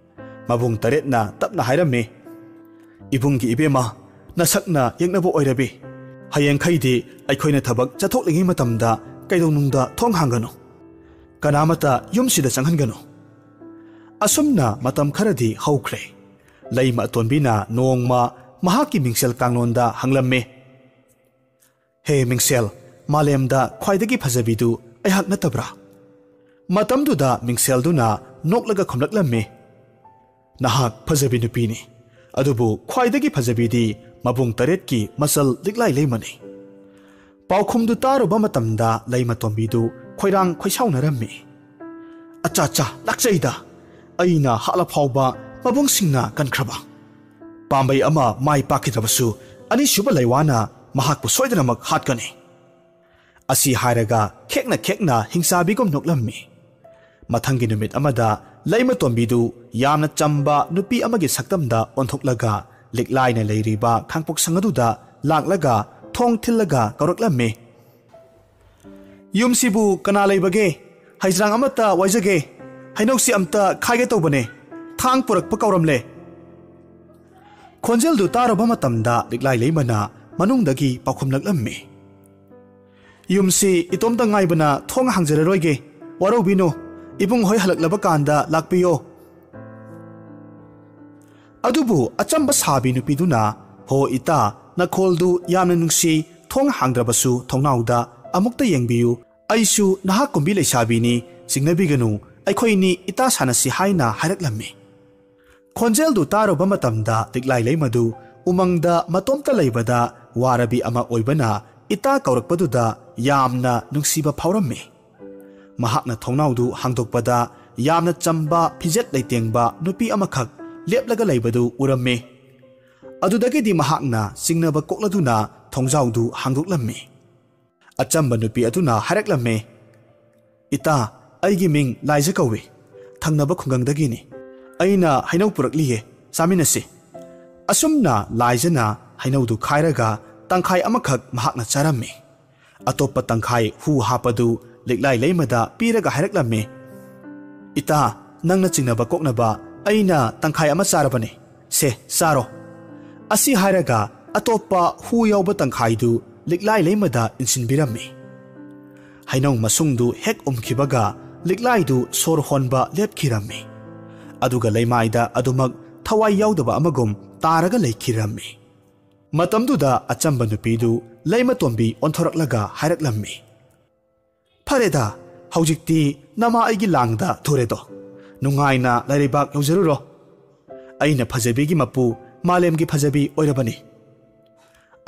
ꯃꯕꯨꯡ ꯇꯔꯦꯠꯅ ꯇꯞꯅ ꯍꯥꯏꯔꯝꯃꯤ, "ꯏꯕꯨꯡꯒꯤ ꯏꯕꯦꯝꯃ, ꯅꯁꯛꯅ ꯌꯦꯛꯅꯕ ꯑꯣꯏꯔꯕꯤ꯫ ꯍꯌꯦꯡꯈꯩꯗꯤ ꯑꯩꯈꯣꯏꯅ ꯊꯕꯛ ꯆꯠꯊꯣꯛꯂꯤꯉꯩ ꯃꯇꯝꯗ ꯀꯩꯗꯧꯅꯨꯡꯗ ꯊꯣꯡ ꯍꯥꯡꯒꯅꯨ꯫ ꯀꯅꯥꯃꯠꯇ ꯌꯨꯝꯁꯤꯗ ꯆꯪꯍꯟꯒꯅꯨ"꯫ ꯑꯁꯨꯝꯅ ꯃꯇꯝ ꯈꯔꯗꯤ ꯍꯧꯈ꯭ꯔꯦ꯫ ꯂꯩꯃ ꯑꯇꯣꯟꯕꯤꯅ ꯅꯣꯡꯃ ꯃꯍꯥꯛꯀꯤ ꯃꯤꯡꯁꯦꯜ ꯀꯥꯡꯂꯣꯟꯗ ꯍꯪꯂꯝꯃꯤ, "ꯍꯦ ꯃꯤꯡꯁꯦꯜ, ꯃꯥꯂꯦꯝꯗ ꯈ꯭ꯋꯥꯏꯗꯒꯤ ꯐꯖꯕꯤꯗꯨ ꯑꯩꯍꯥꯛ ꯅꯠꯇꯕ꯭ꯔꯥ?" ꯃꯇꯝꯗꯨꯗ ꯃꯤꯡꯁꯦꯜꯗꯨꯅ ꯅꯣꯛꯂꯒ ꯈꯨꯝꯂꯛꯂꯝꯃꯤ, "ꯅꯍꯥꯛ ꯐꯖꯕꯤ ꯅꯨꯄꯤꯅꯤ, ꯑꯗꯨꯕꯨ ꯈ꯭ꯋꯥꯏꯗꯒꯤ ꯐꯖꯕꯤꯗꯤ ꯃꯕꯨꯡ ꯇꯔꯦꯠꯀꯤ ꯃꯆꯜ ꯂꯤꯛꯂꯥꯏ ꯂꯩꯃꯅꯤ"꯫ ꯄꯥꯎꯈꯨꯝꯗꯨ ꯇꯥꯔꯨꯕ ꯃꯇꯝꯗ ꯂꯩꯃꯇꯣꯝꯕꯤꯗꯨ ꯈꯣꯏꯔꯥꯡ ꯈꯣꯏꯁꯥꯎꯅꯔꯝꯃꯤ꯫ "ꯑꯆꯥ ꯑꯆꯥ, ꯂꯥꯛꯆꯩꯗ, ꯑꯩꯅ ꯍꯥꯠꯂ ꯐꯥꯎꯕ ꯃꯕꯨꯡꯁꯤꯡꯅ ꯀꯟꯈ꯭ꯔꯕ꯫ ꯄꯥꯝꯕꯩ ꯑꯃ ꯃꯥꯏ ꯄꯥꯛꯈꯤꯗ꯭ꯔꯕꯁꯨ ꯑꯅꯤꯁꯨꯕ ꯂꯩꯋꯥꯅ ꯃꯍꯥꯛꯄꯨ ꯁꯣꯏꯗꯅꯃꯛ ꯍꯥꯠꯀꯅꯤ"꯫ ꯑꯁꯤ ꯍꯥꯏꯔꯒ ꯈꯦꯛꯅ ꯈꯦꯛꯅ ꯍꯤꯡꯆꯥꯕꯤꯒꯨꯝ ꯅꯣꯛꯂꯝꯃꯤ꯫ ꯃꯊꯪꯒꯤ ꯅꯨꯃꯤꯠ ꯑꯃꯗ ꯂꯩꯃꯇꯣꯝꯕꯤꯗꯨ ꯌꯥꯝꯅ ꯆꯝꯕ ꯅꯨꯄꯤ ꯑꯃꯒꯤ ꯁꯛꯇꯝꯗ ꯑꯣꯟꯊꯣꯛꯂꯒ ꯂꯤꯛꯂꯥꯏꯅ ꯂꯩꯔꯤꯕ ꯈꯥꯡꯄꯣꯛꯁꯪ ꯑꯗꯨꯗ ꯂꯥꯛꯂꯒ ꯊꯣꯡ ꯊꯤꯜꯂꯒ ꯀꯧꯔꯛꯂꯝꯃꯤ꯫ "ꯌꯨꯝꯁꯤꯕꯨ ꯀꯅꯥ ꯂꯩꯕꯒꯦ? ꯍꯩꯖ꯭ꯔꯥꯡ ꯑꯃꯠꯇ ꯋꯥꯏꯖꯒꯦ꯫ ꯍꯩꯅꯧꯁꯤ ꯑꯝꯇ ꯈꯥꯏꯒꯦ ꯇꯧꯕꯅꯦ꯫ ꯊꯥꯡ ꯄꯨꯔꯛꯄ ꯀꯧꯔꯝꯂꯦ꯫" ꯈꯣꯟꯖꯦꯜꯗꯨ ꯇꯥꯔꯨꯕ ꯃꯇꯝꯗ ꯂꯤꯛꯂꯥꯏ ꯂꯩꯃꯅ ꯃꯅꯨꯡꯗꯒꯤ ꯄꯥꯎꯈꯨꯝꯂꯛꯂꯝꯃꯤ꯫ "ꯌꯨꯝꯁꯤ ꯏꯇꯣꯝꯇ ꯉꯥꯏꯕꯅ ꯊꯣꯡ ꯍꯥꯡꯖꯔꯔꯣꯏꯒꯦ꯫ ꯋꯥꯔꯧꯕꯤꯅꯨ꯫ ꯏꯕꯨꯡ ꯍꯣꯏ ꯍꯜꯂꯛꯂꯕ ꯀꯥꯟꯗ ꯂꯥꯛꯄꯤꯌꯣ꯫" ꯑꯗꯨꯕꯨ ꯑꯆꯝꯕ ꯁꯥꯕꯤ ꯅꯨꯄꯤꯗꯨꯅ, "ꯍꯣ ꯏꯇꯥ, ꯅꯈꯣꯜꯗꯨ ꯌꯥꯝꯅ ꯅꯨꯡꯁꯤ, ꯊꯣꯡ ꯍꯥꯡꯗ꯭ꯔꯕꯁꯨ ꯊꯣꯡꯅꯥꯎꯗ ꯑꯃꯨꯛꯇ ꯌꯦꯡꯕꯤꯌꯨ꯫ ꯑꯩꯁꯨ ꯅꯍꯥꯛ ꯀꯨꯝꯕꯤ ꯂꯩꯁꯥꯕꯤꯅꯤ, ꯆꯤꯡꯅꯕꯤꯒꯅꯨ, ꯑꯩꯈꯣꯏꯅꯤ ꯏꯇꯥ ꯁꯥꯟꯅꯁꯤ" ꯍꯥꯏꯅ ꯍꯥꯏꯔꯛꯂꯝꯃꯤ꯫ ꯈꯣꯟꯖꯦꯜꯗꯨ ꯇꯥꯔꯨꯕ ꯃꯇꯝꯗ ꯂꯤꯛꯂꯥꯏ ꯂꯩꯃꯗꯨ ꯎꯃꯪꯗ ꯃꯇꯣꯝꯇ ꯂꯩꯕꯗ ꯋꯥꯔꯕꯤ ꯑꯃ ꯑꯣꯏꯕꯅ ꯏꯇꯥ ꯀꯧꯔꯛꯄꯗꯨꯗ ꯌꯥꯝꯅ ꯅꯨꯡꯁꯤꯕ ꯐꯥꯎꯔꯝꯃꯤ꯫ ꯃꯍꯥꯛꯅ ꯊꯣꯡꯅꯥꯎꯗꯨ ꯍꯥꯡꯗꯣꯛꯄꯗ ꯌꯥꯝꯅ ꯆꯝꯕ, ꯐꯤꯖꯦꯠ ꯂꯩꯇꯦꯡꯕ ꯅꯨꯄꯤ ꯑꯃꯈꯛ ꯂꯦꯞꯂꯒ ꯂꯩꯕꯗꯨ ꯎꯔꯝꯃꯤ꯫ ꯑꯗꯨꯗꯒꯤꯗꯤ ꯃꯍꯥꯛꯅ ꯆꯤꯡꯅꯕ ꯀꯣꯛꯂꯗꯨꯅ ꯊꯣꯡꯖꯥꯎꯗꯨ ꯍꯥꯡꯗꯣꯛꯂꯝꯃꯤ꯫ ꯑꯆꯝꯕ ꯅꯨꯄꯤ ꯑꯗꯨꯅ ꯍꯥꯏꯔꯛꯂꯝꯃꯤ, "ꯏꯇꯥ, ꯑꯩꯒꯤ ꯃꯤꯡ ꯂꯥꯏꯖ ꯀꯧꯏ꯫ ꯊꯪꯅꯕ ꯈꯨꯡꯒꯪꯗꯒꯤꯅꯤ꯫ ꯑꯩꯅ ꯍꯩꯅꯧ ꯄꯨꯔꯛꯂꯤꯌꯦ, ꯆꯥꯃꯤꯟꯅꯁꯤ꯫" ꯑꯁꯨꯝꯅ ꯂꯥꯏꯖꯅ ꯍꯩꯅꯧꯗꯨ ꯈꯥꯏꯔꯒ ꯇꯪꯈꯥꯏ ꯑꯃꯈꯛ ꯃꯍꯥꯛꯅ ꯆꯥꯔꯝꯃꯤ꯫ ꯑꯇꯣꯞꯄ ꯇꯪꯈꯥꯏ ꯍꯨ ꯍꯥꯞꯄꯗꯨ ꯂꯤꯛꯂꯥꯏ ꯂꯩꯃꯗ ꯄꯤꯔꯒ ꯍꯥꯏꯔꯛꯂꯝꯃꯤ, "ꯏꯇꯥ, ꯅꯪꯅ ꯆꯤꯡꯅꯕ ꯀꯣꯛꯅꯕ ꯑꯩꯅ ꯇꯪꯈꯥꯏ ꯑꯃ ꯆꯥꯔꯕꯅꯤ꯫ ꯁꯦ, ꯆꯥꯔꯣ꯫" ꯑꯁꯤ ꯍꯥꯏꯔꯒ ꯑꯇꯣꯞꯄ ꯍꯨ ꯌꯥꯎꯕ ꯇꯪꯈꯥꯏꯗꯨ ꯂꯤꯛꯂꯥꯏ ꯂꯩꯃꯗ ꯏꯟꯁꯤꯟꯕꯤꯔꯝꯃꯤ꯫ ꯍꯩꯅꯧ ꯃꯁꯨꯡꯗꯨ ꯍꯦꯛ ꯎꯝꯈꯤꯕꯒ ꯂꯤꯛꯂꯥꯏꯗꯨ ꯁꯣꯔ ꯍꯣꯟꯕ ꯂꯦꯞꯈꯤꯔꯝꯃꯤ꯫ ꯑꯗꯨꯒ ꯂꯩꯃꯥꯏꯗ ꯑꯗꯨꯃꯛ ꯊꯋꯥꯏ ꯌꯥꯎꯗꯕ ꯑꯃꯒꯨꯝ ꯇꯥꯔꯒ ꯂꯩꯈꯤꯔꯝꯃꯤ꯫ ꯃꯇꯝꯗꯨꯗ ꯑꯆꯝꯕ ꯅꯨꯄꯤꯗꯨ ꯂꯩꯃꯇꯣꯝꯕꯤ ꯑꯣꯟꯊꯣꯔꯛꯂꯒ ꯍꯥꯏꯔꯛꯂꯝꯃꯤ, "ꯐꯔꯦꯗ, ꯍꯧꯖꯤꯛꯇꯤ ꯅꯃꯥ ꯑꯩꯒꯤ ꯂꯥꯡꯗ ꯊꯨꯔꯦꯗꯣ꯫ ꯅꯨꯡꯉꯥꯏꯅ ꯂꯩꯔꯩꯕꯥꯛ ꯌꯧꯖꯔꯨꯔꯣ꯫ ꯑꯩꯅ ꯐꯖꯕꯤꯒꯤ ꯃꯄꯨ, ꯃꯥꯂꯦꯝꯒꯤ ꯐꯖꯕꯤ ꯑꯣꯏꯔꯕꯅꯤ꯫"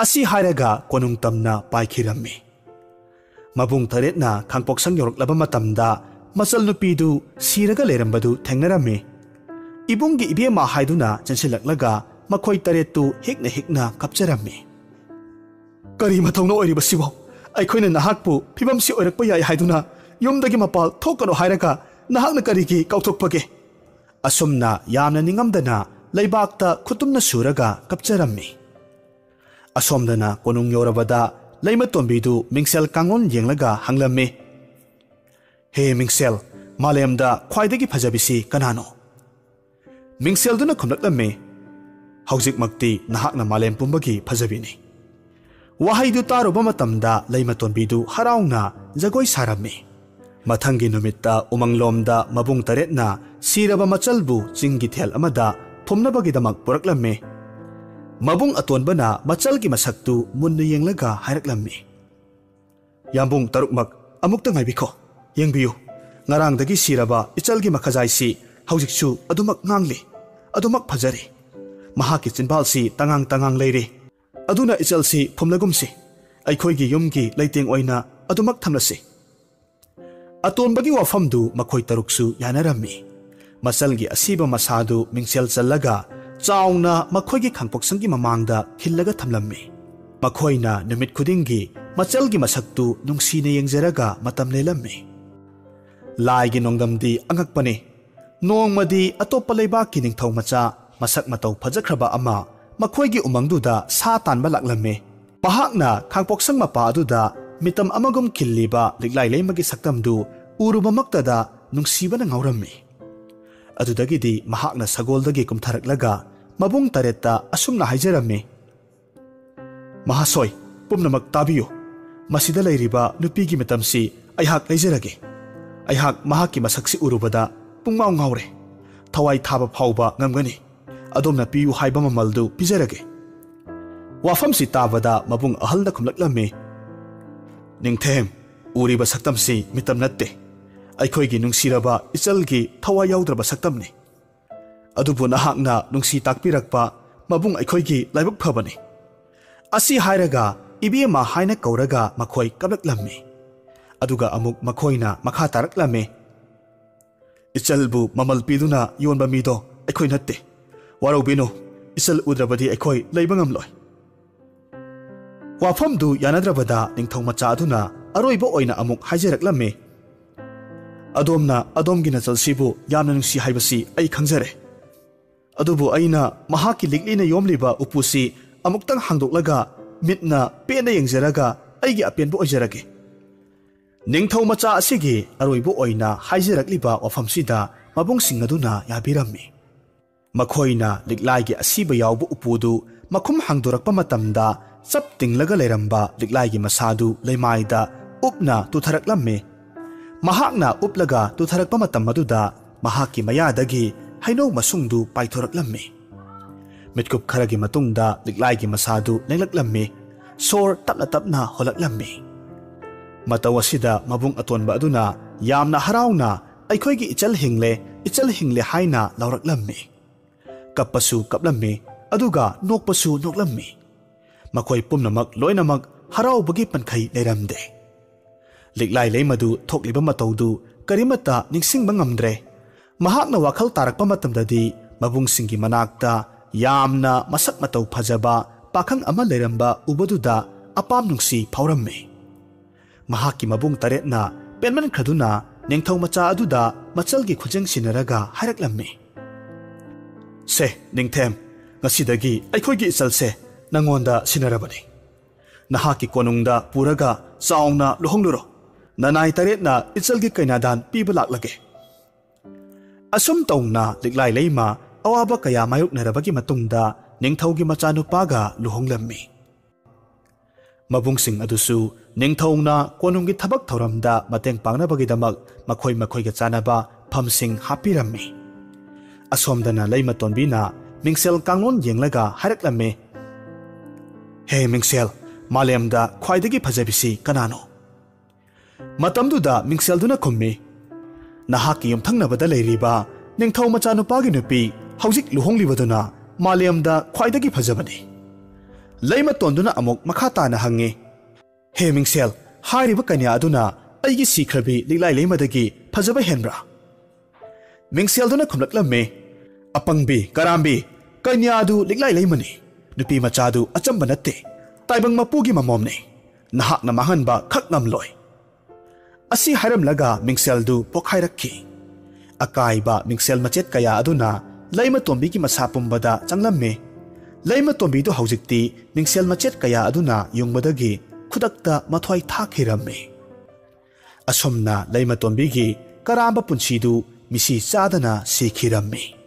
ꯑꯁꯤ ꯍꯥꯏꯔꯒ ꯀꯣꯅꯨꯡ ꯇꯝꯅ ꯄꯥꯏꯈꯤꯔꯝꯃꯤ꯫ ꯃꯕꯨꯡ ꯇꯔꯦꯠꯅ ꯈꯥꯡꯄꯣꯛꯁꯪ ꯌꯧꯔꯛꯂꯕ ꯃꯇꯝꯗ ꯃꯆꯜ ꯅꯨꯄꯤꯗꯨ ꯁꯤꯔꯒ ꯂꯩꯔꯝꯕꯗꯨ ꯊꯦꯡꯅꯔꯝꯃꯤ꯫ ꯏꯕꯨꯡꯒꯤ ꯏꯕꯦꯝꯃ ꯍꯥꯏꯗꯨꯅ ꯆꯦꯟꯁꯤꯜꯂꯛꯂꯒ ꯃꯈꯣꯏ ꯇꯔꯦꯠꯇꯨ ꯍꯤꯛꯅ ꯍꯤꯛꯅ ꯀꯞꯆꯔꯝꯃꯤ꯫ "ꯀꯔꯤ ꯃꯊꯧꯅ ꯑꯣꯏꯔꯤꯕꯁꯤꯕꯣ? ꯑꯩꯈꯣꯏꯅ ꯅꯍꯥꯛꯄꯨ ꯐꯤꯕꯝꯁꯤ ꯑꯣꯏꯔꯛꯄ ꯌꯥꯏ ꯍꯥꯏꯗꯨꯅ ꯌꯨꯝꯗꯒꯤ ꯃꯄꯥꯜ ꯊꯣꯛꯀꯅꯨ ꯍꯥꯏꯔꯒ ꯅꯍꯥꯛꯅ ꯀꯔꯤꯒꯤ ꯀꯥꯎꯊꯣꯛꯄꯒꯦ?" ꯑꯁꯨꯝꯅ ꯌꯥꯝꯅ ꯅꯤꯡꯉꯝꯗꯅ ꯂꯩꯕꯥꯛꯇ ꯈꯨꯇꯨꯝꯅ ꯁꯨꯔꯒ ꯀꯞꯆꯔꯝꯃꯤ꯫ ꯑꯁꯣꯝꯗꯅ ꯀꯣꯅꯨꯡ ꯌꯧꯔꯕꯗ ꯂꯩꯃꯇꯣꯟꯕꯤꯗꯨ ꯃꯤꯡꯁꯦꯜ ꯀꯥꯡꯂꯣꯟ ꯌꯦꯡꯂꯒ ꯍꯪꯂꯝꯃꯤ, "ꯍꯦ ꯃꯤꯡꯁꯦꯜ, ꯃꯥꯂꯦꯝꯗ ꯈ꯭ꯋꯥꯏꯗꯒꯤ ꯐꯖꯕꯤꯁꯤ ꯀꯅꯥꯅꯣ?" ꯃꯤꯡꯁꯦꯜꯗꯨꯅ ꯈꯨꯝꯂꯛꯂꯝꯃꯤ, "ꯍꯧꯖꯤꯛꯃꯛꯇꯤ ꯅꯍꯥꯛꯅ ꯃꯥꯂꯦꯝ ꯄꯨꯝꯕꯒꯤ ꯐꯖꯕꯤꯅꯤ꯫" ꯋꯥꯍꯩꯗꯨ ꯇꯥꯔꯨꯕ ꯃꯇꯝꯗ ꯂꯩꯃꯇꯣꯟꯕꯤꯗꯨ ꯍꯔꯥꯎꯅ ꯖꯒꯣꯏ ꯁꯥꯔꯝꯃꯤ꯫ ꯃꯊꯪꯒꯤ ꯅꯨꯃꯤꯠꯇ ꯎꯃꯪꯂꯣꯝꯗ ꯃꯕꯨꯡ ꯇꯔꯦꯠꯅ ꯁꯤꯔꯕ ꯃꯆꯜꯕꯨ ꯆꯤꯡꯒꯤ ꯊꯦꯜ ꯑꯃꯗ ꯐꯨꯝꯅꯕꯒꯤꯗꯃꯛ ꯄꯨꯔꯛꯂꯝꯃꯤ꯫ ꯃꯕꯨꯡ ꯑꯇꯣꯟꯕꯅ ꯃꯆꯜꯒꯤ ꯃꯁꯛꯇꯨ ꯃꯨꯟꯅ ꯌꯦꯡꯂꯒ ꯍꯥꯏꯔꯛꯂꯝꯃꯤ, "ꯌꯥꯝꯕꯨꯡ ꯇꯔꯨꯛꯃꯛ, ꯑꯃꯨꯛꯇ ꯉꯥꯏꯕꯤꯈꯣ꯫ ꯌꯦꯡꯕꯤꯌꯨ, ꯉꯔꯥꯡꯗꯒꯤ ꯁꯤꯔꯕ ꯏꯆꯜꯒꯤ ꯃꯈꯖꯥꯏꯁꯤ ꯍꯧꯖꯤꯛꯁꯨ ꯑꯗꯨꯃꯛ ꯉꯥꯡꯂꯤ, ꯑꯗꯨꯃꯛ ꯐꯖꯔꯤ꯫ ꯃꯍꯥꯛꯀꯤ ꯆꯤꯟꯕꯥꯜꯁꯤ ꯇꯉꯥꯡ ꯇꯉꯥꯡ ꯂꯩꯔꯤ꯫ ꯑꯗꯨꯅ ꯏꯆꯜꯁꯤ ꯐꯨꯝꯂꯒꯨꯝꯁꯤ꯫ ꯑꯩꯈꯣꯏꯒꯤ ꯌꯨꯝꯒꯤ ꯂꯩꯇꯦꯡ ꯑꯣꯏꯅ ꯑꯗꯨꯃꯛ ꯊꯝꯂꯁꯤ꯫" ꯑꯇꯣꯟꯕꯒꯤ ꯋꯥꯐꯝꯗꯨ ꯃꯈꯣꯏ ꯇꯔꯨꯛꯁꯨ ꯌꯥꯅꯔꯝꯃꯤ꯫ ꯃꯆꯜꯒꯤ ꯑꯁꯤꯕ ꯃꯁꯥꯗꯨ ꯃꯤꯡꯁꯦꯜ ꯆꯜꯂꯒ ꯆꯥꯎꯅ ꯃꯈꯣꯏꯒꯤ ꯈꯥꯡꯄꯣꯛꯁꯪꯒꯤ ꯃꯃꯥꯡꯗ ꯈꯤꯜꯂꯒ ꯊꯝꯂꯝꯃꯤ꯫ ꯃꯈꯣꯏꯅ ꯅꯨꯃꯤꯠ ꯈꯨꯗꯤꯡꯒꯤ ꯃꯆꯜꯒꯤ ꯃꯁꯛꯇꯨ ꯅꯨꯡꯁꯤꯅ ꯌꯦꯡꯖꯔꯒ ꯃꯇꯝ ꯂꯦꯜꯂꯝꯃꯤ꯫ ꯂꯥꯏꯒꯤ ꯅꯣꯡꯗꯝꯗꯤ ꯑꯉꯛꯄꯅꯤ꯫ ꯅꯣꯡꯃꯗꯤ ꯑꯇꯣꯞꯄ ꯂꯩꯕꯥꯛꯀꯤ ꯅꯤꯡꯊꯧ ꯃꯆꯥ ꯃꯁꯛ ꯃꯇꯧ ꯐꯖꯈ꯭ꯔꯕ ꯑꯃ ꯃꯈꯣꯏꯒꯤ ꯎꯃꯪꯗꯨꯗ ꯁꯥ ꯇꯥꯟꯕ ꯂꯥꯛꯂꯝꯃꯤ꯫ ꯃꯍꯥꯛꯅ ꯈꯥꯡꯄꯣꯛꯁꯪ ꯃꯄꯥ ꯑꯗꯨꯗ ꯃꯤꯇꯝ ꯑꯃꯒꯨꯝ ꯈꯤꯜꯂꯤꯕ ꯂꯤꯛꯂꯥꯏ ꯂꯩꯃꯒꯤ ꯁꯛꯇꯝꯗꯨ ꯎꯔꯨꯕꯃꯛꯇꯗ ꯅꯨꯡꯁꯤꯕꯅ ꯉꯥꯎꯔꯝꯃꯤ꯫ ꯑꯗꯨꯗꯒꯤꯗꯤ ꯃꯍꯥꯛꯅ ꯁꯒꯣꯜꯗꯒꯤ ꯀꯨꯝꯊꯔꯛꯂꯒ ꯃꯕꯨꯡ ꯇꯔꯦꯠꯇ ꯑꯁꯨꯝꯅ ꯍꯥꯏꯖꯔꯝꯃꯤ, "ꯃꯍꯥꯁꯣꯏ, ꯄꯨꯝꯅꯃꯛ ꯇꯥꯕꯤꯌꯨ꯫ ꯃꯁꯤꯗ ꯂꯩꯔꯤꯕ ꯅꯨꯄꯤꯒꯤ ꯃꯤꯇꯝꯁꯤ ꯑꯩꯍꯥꯛ ꯂꯩꯖꯔꯒꯦ꯫ ꯑꯩꯍꯥꯛ ꯃꯍꯥꯛꯀꯤ ꯃꯁꯛꯁꯤ ꯎꯔꯨꯕꯗ ꯄꯨꯡꯉꯥꯎ ꯉꯥꯎꯔꯦ꯫ ꯊꯋꯥꯏ ꯊꯥꯕ ꯐꯥꯎꯕ ꯉꯝꯒꯅꯤ꯫ ꯑꯗꯣꯝꯅ ꯄꯤꯌꯨ ꯍꯥꯏꯕ ꯃꯃꯜꯗꯨ ꯄꯤꯖꯔꯒꯦ꯫" ꯋꯥꯐꯝꯁꯤ ꯇꯥꯕꯗ ꯃꯕꯨꯡ ꯑꯍꯜꯅ ꯈꯨꯝꯂꯛꯂꯝꯃꯤ, "ꯅꯤꯡꯊꯦꯝ, ꯎꯔꯤꯕ ꯁꯛꯇꯝꯁꯤ ꯃꯤꯇꯝ ꯅꯠꯇꯦ꯫ ꯑꯩꯈꯣꯏꯒꯤ ꯅꯨꯡꯁꯤꯔꯕ ꯏꯆꯜꯒꯤ ꯊꯋꯥꯏ ꯌꯥꯎꯗ꯭ꯔꯕ ꯁꯛꯇꯝꯅꯤ꯫ ꯑꯗꯨꯕꯨ ꯅꯍꯥꯛꯅ ꯅꯨꯡꯁꯤ ꯇꯥꯛꯄꯤꯔꯛꯄ ꯃꯕꯨꯡ ꯑꯩꯈꯣꯏꯒꯤ ꯂꯥꯏꯕꯛ ꯐꯕꯅꯤ꯫" ꯑꯁꯤ ꯍꯥꯏꯔꯒ ꯏꯕꯦꯝꯃ ꯍꯥꯏꯅ ꯀꯧꯔꯒ ꯃꯈꯣꯏ ꯀꯞꯂꯛꯂꯝꯃꯤ꯫ ꯑꯗꯨꯒ ꯑꯃꯨꯛ ꯃꯈꯣꯏꯅ ꯃꯈꯥ ꯇꯥꯔꯛꯂꯝꯃꯤ, "ꯏꯆꯜꯕꯨ ꯃꯃꯜ ꯄꯤꯗꯨꯅ ꯌꯣꯟꯕ ꯃꯤꯗꯣ ꯑꯩꯈꯣꯏ ꯅꯠꯇꯦ꯫ ꯋꯥꯔꯧꯕꯤꯅꯨ, ꯏꯆꯜ ꯎꯗ꯭ꯔꯕꯗꯤ ꯑꯩꯈꯣꯏ ꯂꯩꯕ ꯉꯝꯂꯣꯏ꯫" ꯋꯥꯐꯝꯗꯨ ꯌꯥꯅꯗ꯭ꯔꯕꯗ ꯅꯤꯡꯊꯧ ꯃꯆꯥ ꯑꯗꯨꯅ ꯑꯔꯣꯏꯕ ꯑꯣꯏꯅ ꯑꯃꯨꯛ ꯍꯥꯏꯖꯔꯛꯂꯝꯃꯤ, "ꯑꯗꯣꯝꯅ ꯑꯗꯣꯝꯒꯤ ꯅꯆꯜꯁꯤꯕꯨ ꯌꯥꯝꯅ ꯅꯨꯡꯁꯤ ꯍꯥꯏꯕꯁꯤ ꯑꯩ ꯈꯪꯖꯔꯦ꯫ ꯑꯗꯨꯕꯨ ꯑꯩꯅ ꯃꯍꯥꯛꯀꯤ ꯂꯤꯛꯂꯤꯅ ꯌꯣꯝꯂꯤꯕ ꯎꯄꯨꯁꯤ ꯑꯃꯨꯛꯇꯪ ꯍꯥꯡꯗꯣꯛꯂꯒ ꯃꯤꯠꯅ ꯄꯦꯟꯅ ꯌꯦꯡꯖꯔꯒ ꯑꯩꯒꯤ ꯑꯄꯦꯟꯕ ꯑꯣꯏꯖꯔꯒꯦ꯫ ꯅꯤꯡꯊꯧ ꯃꯆꯥ ꯑꯁꯤꯒꯤ ꯑꯔꯣꯏꯕ ꯑꯣꯏꯅ ꯍꯥꯏꯖꯔꯛꯂꯤꯕ ꯋꯥꯐꯝꯁꯤꯗ ꯃꯕꯨꯡꯁꯤꯡ ꯑꯗꯨꯅ ꯌꯥꯕꯤꯔꯝꯃꯤ꯫ ꯃꯈꯣꯏꯅ ꯂꯤꯛꯂꯥꯏꯒꯤ ꯑꯁꯤꯕ ꯌꯥꯎꯕ ꯎꯄꯨꯗꯨ ꯃꯈꯨꯝ ꯍꯥꯡꯗꯣꯔꯛꯄ ꯃꯇꯝꯗ, ꯆꯞ ꯇꯤꯡꯂꯒ ꯂꯩꯔꯝꯕ ꯂꯤꯛꯂꯥꯏꯒꯤ ꯃꯁꯥꯗꯨ ꯂꯩꯃꯥꯏꯗ ꯎꯞꯅ ꯇꯨꯊꯔꯛꯂꯝꯃꯤ꯫ ꯃꯍꯥꯛꯅ ꯎꯞꯂꯒ ꯇꯨꯊꯔꯛꯄ ꯃꯇꯝ ꯑꯗꯨꯗ ꯃꯍꯥꯛꯀꯤ ꯃꯌꯥꯗꯒꯤ ꯍꯩꯅꯧ ꯃꯁꯨꯡꯗꯨ ꯄꯥꯏꯊꯣꯔꯛꯂꯝꯃꯤ꯫ ꯃꯤꯠꯀꯨꯞ ꯈꯔꯒꯤ ꯃꯇꯨꯡꯗ ꯂꯤꯛꯂꯥꯏꯒꯤ ꯃꯁꯥꯗꯨ ꯂꯦꯡꯂꯛꯂꯝꯃꯤ꯫ ꯁꯣꯔ ꯇꯞꯅ ꯇꯞꯅ ꯍꯣꯜꯂꯛꯂꯝꯃꯤ꯫ ꯃꯇꯧ ꯑꯁꯤꯗ ꯃꯕꯨꯡ ꯑꯇꯣꯟꯕ ꯑꯗꯨꯅ ꯌꯥꯝꯅ ꯍꯔꯥꯎꯅ, "ꯑꯩꯈꯣꯏꯒꯤ ꯏꯆꯜ ꯍꯤꯡꯂꯦ, ꯏꯆꯜ ꯍꯤꯡꯂꯦ" ꯍꯥꯏꯅ ꯂꯥꯎꯔꯛꯂꯝꯃꯤ꯫ ꯀꯞꯄꯁꯨ ꯀꯞꯂꯝꯃꯤ, ꯑꯗꯨꯒ ꯅꯣꯛꯄꯁꯨ ꯅꯣꯛꯂꯝꯃꯤ꯫ ꯃꯈꯣꯏ ꯄꯨꯝꯅꯃꯛ ꯂꯣꯏꯅꯃꯛ ꯍꯔꯥꯎꯕꯒꯤ ꯄꯟꯈꯩ ꯂꯩꯔꯝꯗꯦ꯫ ꯂꯤꯛꯂꯥꯏ ꯂꯩꯃꯗꯨ ꯊꯣꯛꯂꯤꯕ ꯃꯇꯧꯗꯨ ꯀꯔꯤꯃꯠꯇ ꯅꯤꯡꯁꯤꯡꯕ ꯉꯝꯗ꯭ꯔꯦ꯫ ꯃꯍꯥꯛꯅ ꯋꯥꯈꯜ ꯇꯥꯔꯛꯄ ꯃꯇꯝꯗꯗꯤ ꯃꯕꯨꯡꯁꯤꯡꯒꯤ ꯃꯅꯥꯛꯇ ꯌꯥꯝꯅ ꯃꯁꯛ ꯃꯇꯧ ꯐꯖꯕ ꯄꯥꯈꯪ ꯑꯃ ꯂꯩꯔꯝꯕ ꯎꯕꯗꯨꯗ ꯑꯄꯥꯝ ꯅꯨꯡꯁꯤ ꯐꯥꯎꯔꯝꯃꯤ꯫ ꯃꯍꯥꯛꯀꯤ ꯃꯕꯨꯡ ꯇꯔꯦꯠꯅ ꯄꯦꯟꯃꯟꯈ꯭ꯔꯗꯨꯅ ꯅꯤꯡꯊꯧ ꯃꯆꯥ ꯑꯗꯨꯗ ꯃꯆꯜꯒꯤ ꯈꯨꯖꯦꯡ ꯁꯤꯟꯅꯔꯒ ꯍꯥꯏꯔꯛꯂꯝꯃꯤ, "ꯁꯦ, ꯅꯤꯡꯊꯦꯝ, ꯉꯁꯤꯗꯒꯤ ꯑꯩꯈꯣꯏꯒꯤ ꯏꯆꯜꯁꯦ ꯅꯪꯉꯣꯟꯗ ꯁꯤꯟꯅꯔꯕꯅꯤ꯫ ꯅꯍꯥꯛꯀꯤ ꯀꯣꯅꯨꯡꯗ ꯄꯨꯔꯒ ꯆꯥꯎꯅ ꯂꯨꯍꯣꯡꯂꯨꯔꯣ꯫ ꯅꯅꯥꯏ ꯇꯔꯦꯠꯅ ꯏꯆꯜꯒꯤ ꯀꯩꯅꯥꯗꯥꯟ ꯄꯤꯕ ꯂꯥꯛꯂꯒꯦ"꯫ ꯑꯁꯨꯝ ꯇꯧꯅ ꯂꯤꯛꯂꯥꯏ ꯂꯩꯃ ꯑꯋꯥꯕ ꯀꯌꯥ ꯃꯥꯌꯣꯛꯅꯔꯕꯒꯤ ꯃꯇꯨꯡꯗ ꯅꯤꯡꯊꯧꯒꯤ ꯃꯆꯥꯅꯨꯄꯥꯒ ꯂꯨꯍꯣꯡꯂꯝꯃꯤ꯫ ꯃꯕꯨꯡꯁꯤꯡ ꯑꯗꯨꯁꯨ ꯅꯤꯡꯊꯧꯅ ꯀꯣꯅꯨꯡꯒꯤ ꯊꯕꯛ ꯊꯧꯔꯝꯗ ꯃꯇꯦꯡ ꯄꯥꯡꯅꯕꯒꯤꯗꯃꯛ ꯃꯈꯣꯏ ꯃꯈꯣꯏꯒ ꯆꯥꯅꯕ ꯐꯝꯁꯤꯡ ꯍꯥꯞꯄꯤꯔꯝꯃꯤ꯫ ꯑꯁꯣꯝꯗꯅ ꯂꯩꯃꯇꯣꯟꯕꯤꯅ ꯃꯤꯡꯁꯦꯜ ꯀꯥꯡꯂꯣꯟ ꯌꯦꯡꯂꯒ ꯍꯥꯏꯔꯛꯂꯝꯃꯤ, "ꯍꯦ ꯃꯤꯡꯁꯦꯜ, ꯃꯥꯂꯦꯝꯗ ꯈ꯭ꯋꯥꯏꯗꯒꯤ ꯐꯖꯕꯤꯁꯤ ꯀꯅꯥꯅꯣ?" ꯃꯇꯝꯗꯨꯗ ꯃꯤꯡꯁꯦꯜꯗꯨꯅ ꯈꯨꯝꯃꯤ, "ꯅꯍꯥꯛꯀꯤ ꯌꯨꯝꯊꯪꯅꯕꯗ ꯂꯩꯔꯤꯕ ꯅꯤꯡꯊꯧ ꯃꯆꯥꯅꯨꯄꯥꯒꯤ ꯅꯨꯄꯤ ꯍꯧꯖꯤꯛ ꯂꯨꯍꯣꯡꯂꯤꯕꯗꯨꯅ ꯃꯥꯂꯦꯝꯗ ꯈ꯭ꯋꯥꯏꯗꯒꯤ ꯐꯖꯕꯅꯤ"꯫ ꯂꯩꯃꯇꯣꯟꯗꯨꯅ ꯑꯃꯨꯛ ꯃꯈꯥ ꯇꯥꯅ ꯍꯪꯉꯤ, "ꯍꯦ ꯃꯤꯡꯁꯦꯜ, ꯍꯥꯏꯔꯤꯕ ꯀꯟꯌꯥ ꯑꯗꯨꯅ ꯑꯩꯒꯤ ꯁꯤꯈ꯭ꯔꯕꯤ ꯂꯤꯛꯂꯥꯏ ꯂꯩꯃꯗꯒꯤ ꯐꯖꯕ ꯍꯦꯟꯕ꯭ꯔꯥ?" ꯃꯤꯡꯁꯦꯜꯗꯨꯅ ꯈꯨꯝꯂꯛꯂꯝꯃꯤ, "ꯑꯄꯪꯕꯤ, ꯀꯔꯥꯝꯕꯤ, ꯀꯟꯌꯥ ꯑꯗꯨ ꯂꯤꯛꯂꯥꯏ ꯂꯩꯃꯅꯤ꯫ ꯅꯨꯄꯤ ꯃꯆꯥꯗꯨ ꯑꯆꯝꯕ ꯅꯠꯇꯦ, ꯇꯥꯏꯕꯪ ꯃꯄꯨꯒꯤ ꯃꯃꯣꯝꯅꯤ꯫ ꯅꯍꯥꯛꯅ ꯃꯥꯡꯍꯟꯕ ꯈꯛ ꯉꯝꯂꯣꯏ"꯫ ꯑꯁꯤ ꯍꯥꯏꯔꯝꯂꯒ ꯃꯤꯡꯁꯦꯜꯗꯨ ꯄꯣꯛꯈꯥꯏꯔꯛꯈꯤ꯫ ꯑꯀꯥꯏꯕ ꯃꯤꯡꯁꯦꯜ ꯃꯆꯦꯠ ꯀꯌꯥ ꯑꯗꯨꯅ ꯂꯩꯃꯇꯣꯝꯕꯤꯒꯤ ꯃꯁꯥ ꯄꯨꯝꯕꯗ ꯆꯪꯂꯝꯃꯤ꯫ ꯂꯩꯃꯇꯣꯝꯕꯤꯗꯨ ꯍꯧꯖꯤꯛꯇꯤ ꯃꯤꯡꯁꯦꯜ ꯃꯆꯦꯠ ꯀꯌꯥ ꯑꯗꯨꯅ ꯌꯨꯡꯕꯗꯒꯤ ꯈꯨꯗꯛꯇ ꯃꯊ꯭ꯋꯥꯏ ꯊꯥꯈꯤꯔꯝꯃꯤ꯫ ꯑꯁꯨꯝꯅ ꯂꯩꯃꯇꯣꯝꯕꯤꯒꯤ ꯀꯔꯥꯝꯕ ꯄꯨꯟꯁꯤꯗꯨ ꯃꯤꯁꯤ ꯆꯥꯗꯅ ꯁꯤꯈꯤꯔꯝꯃꯤ꯫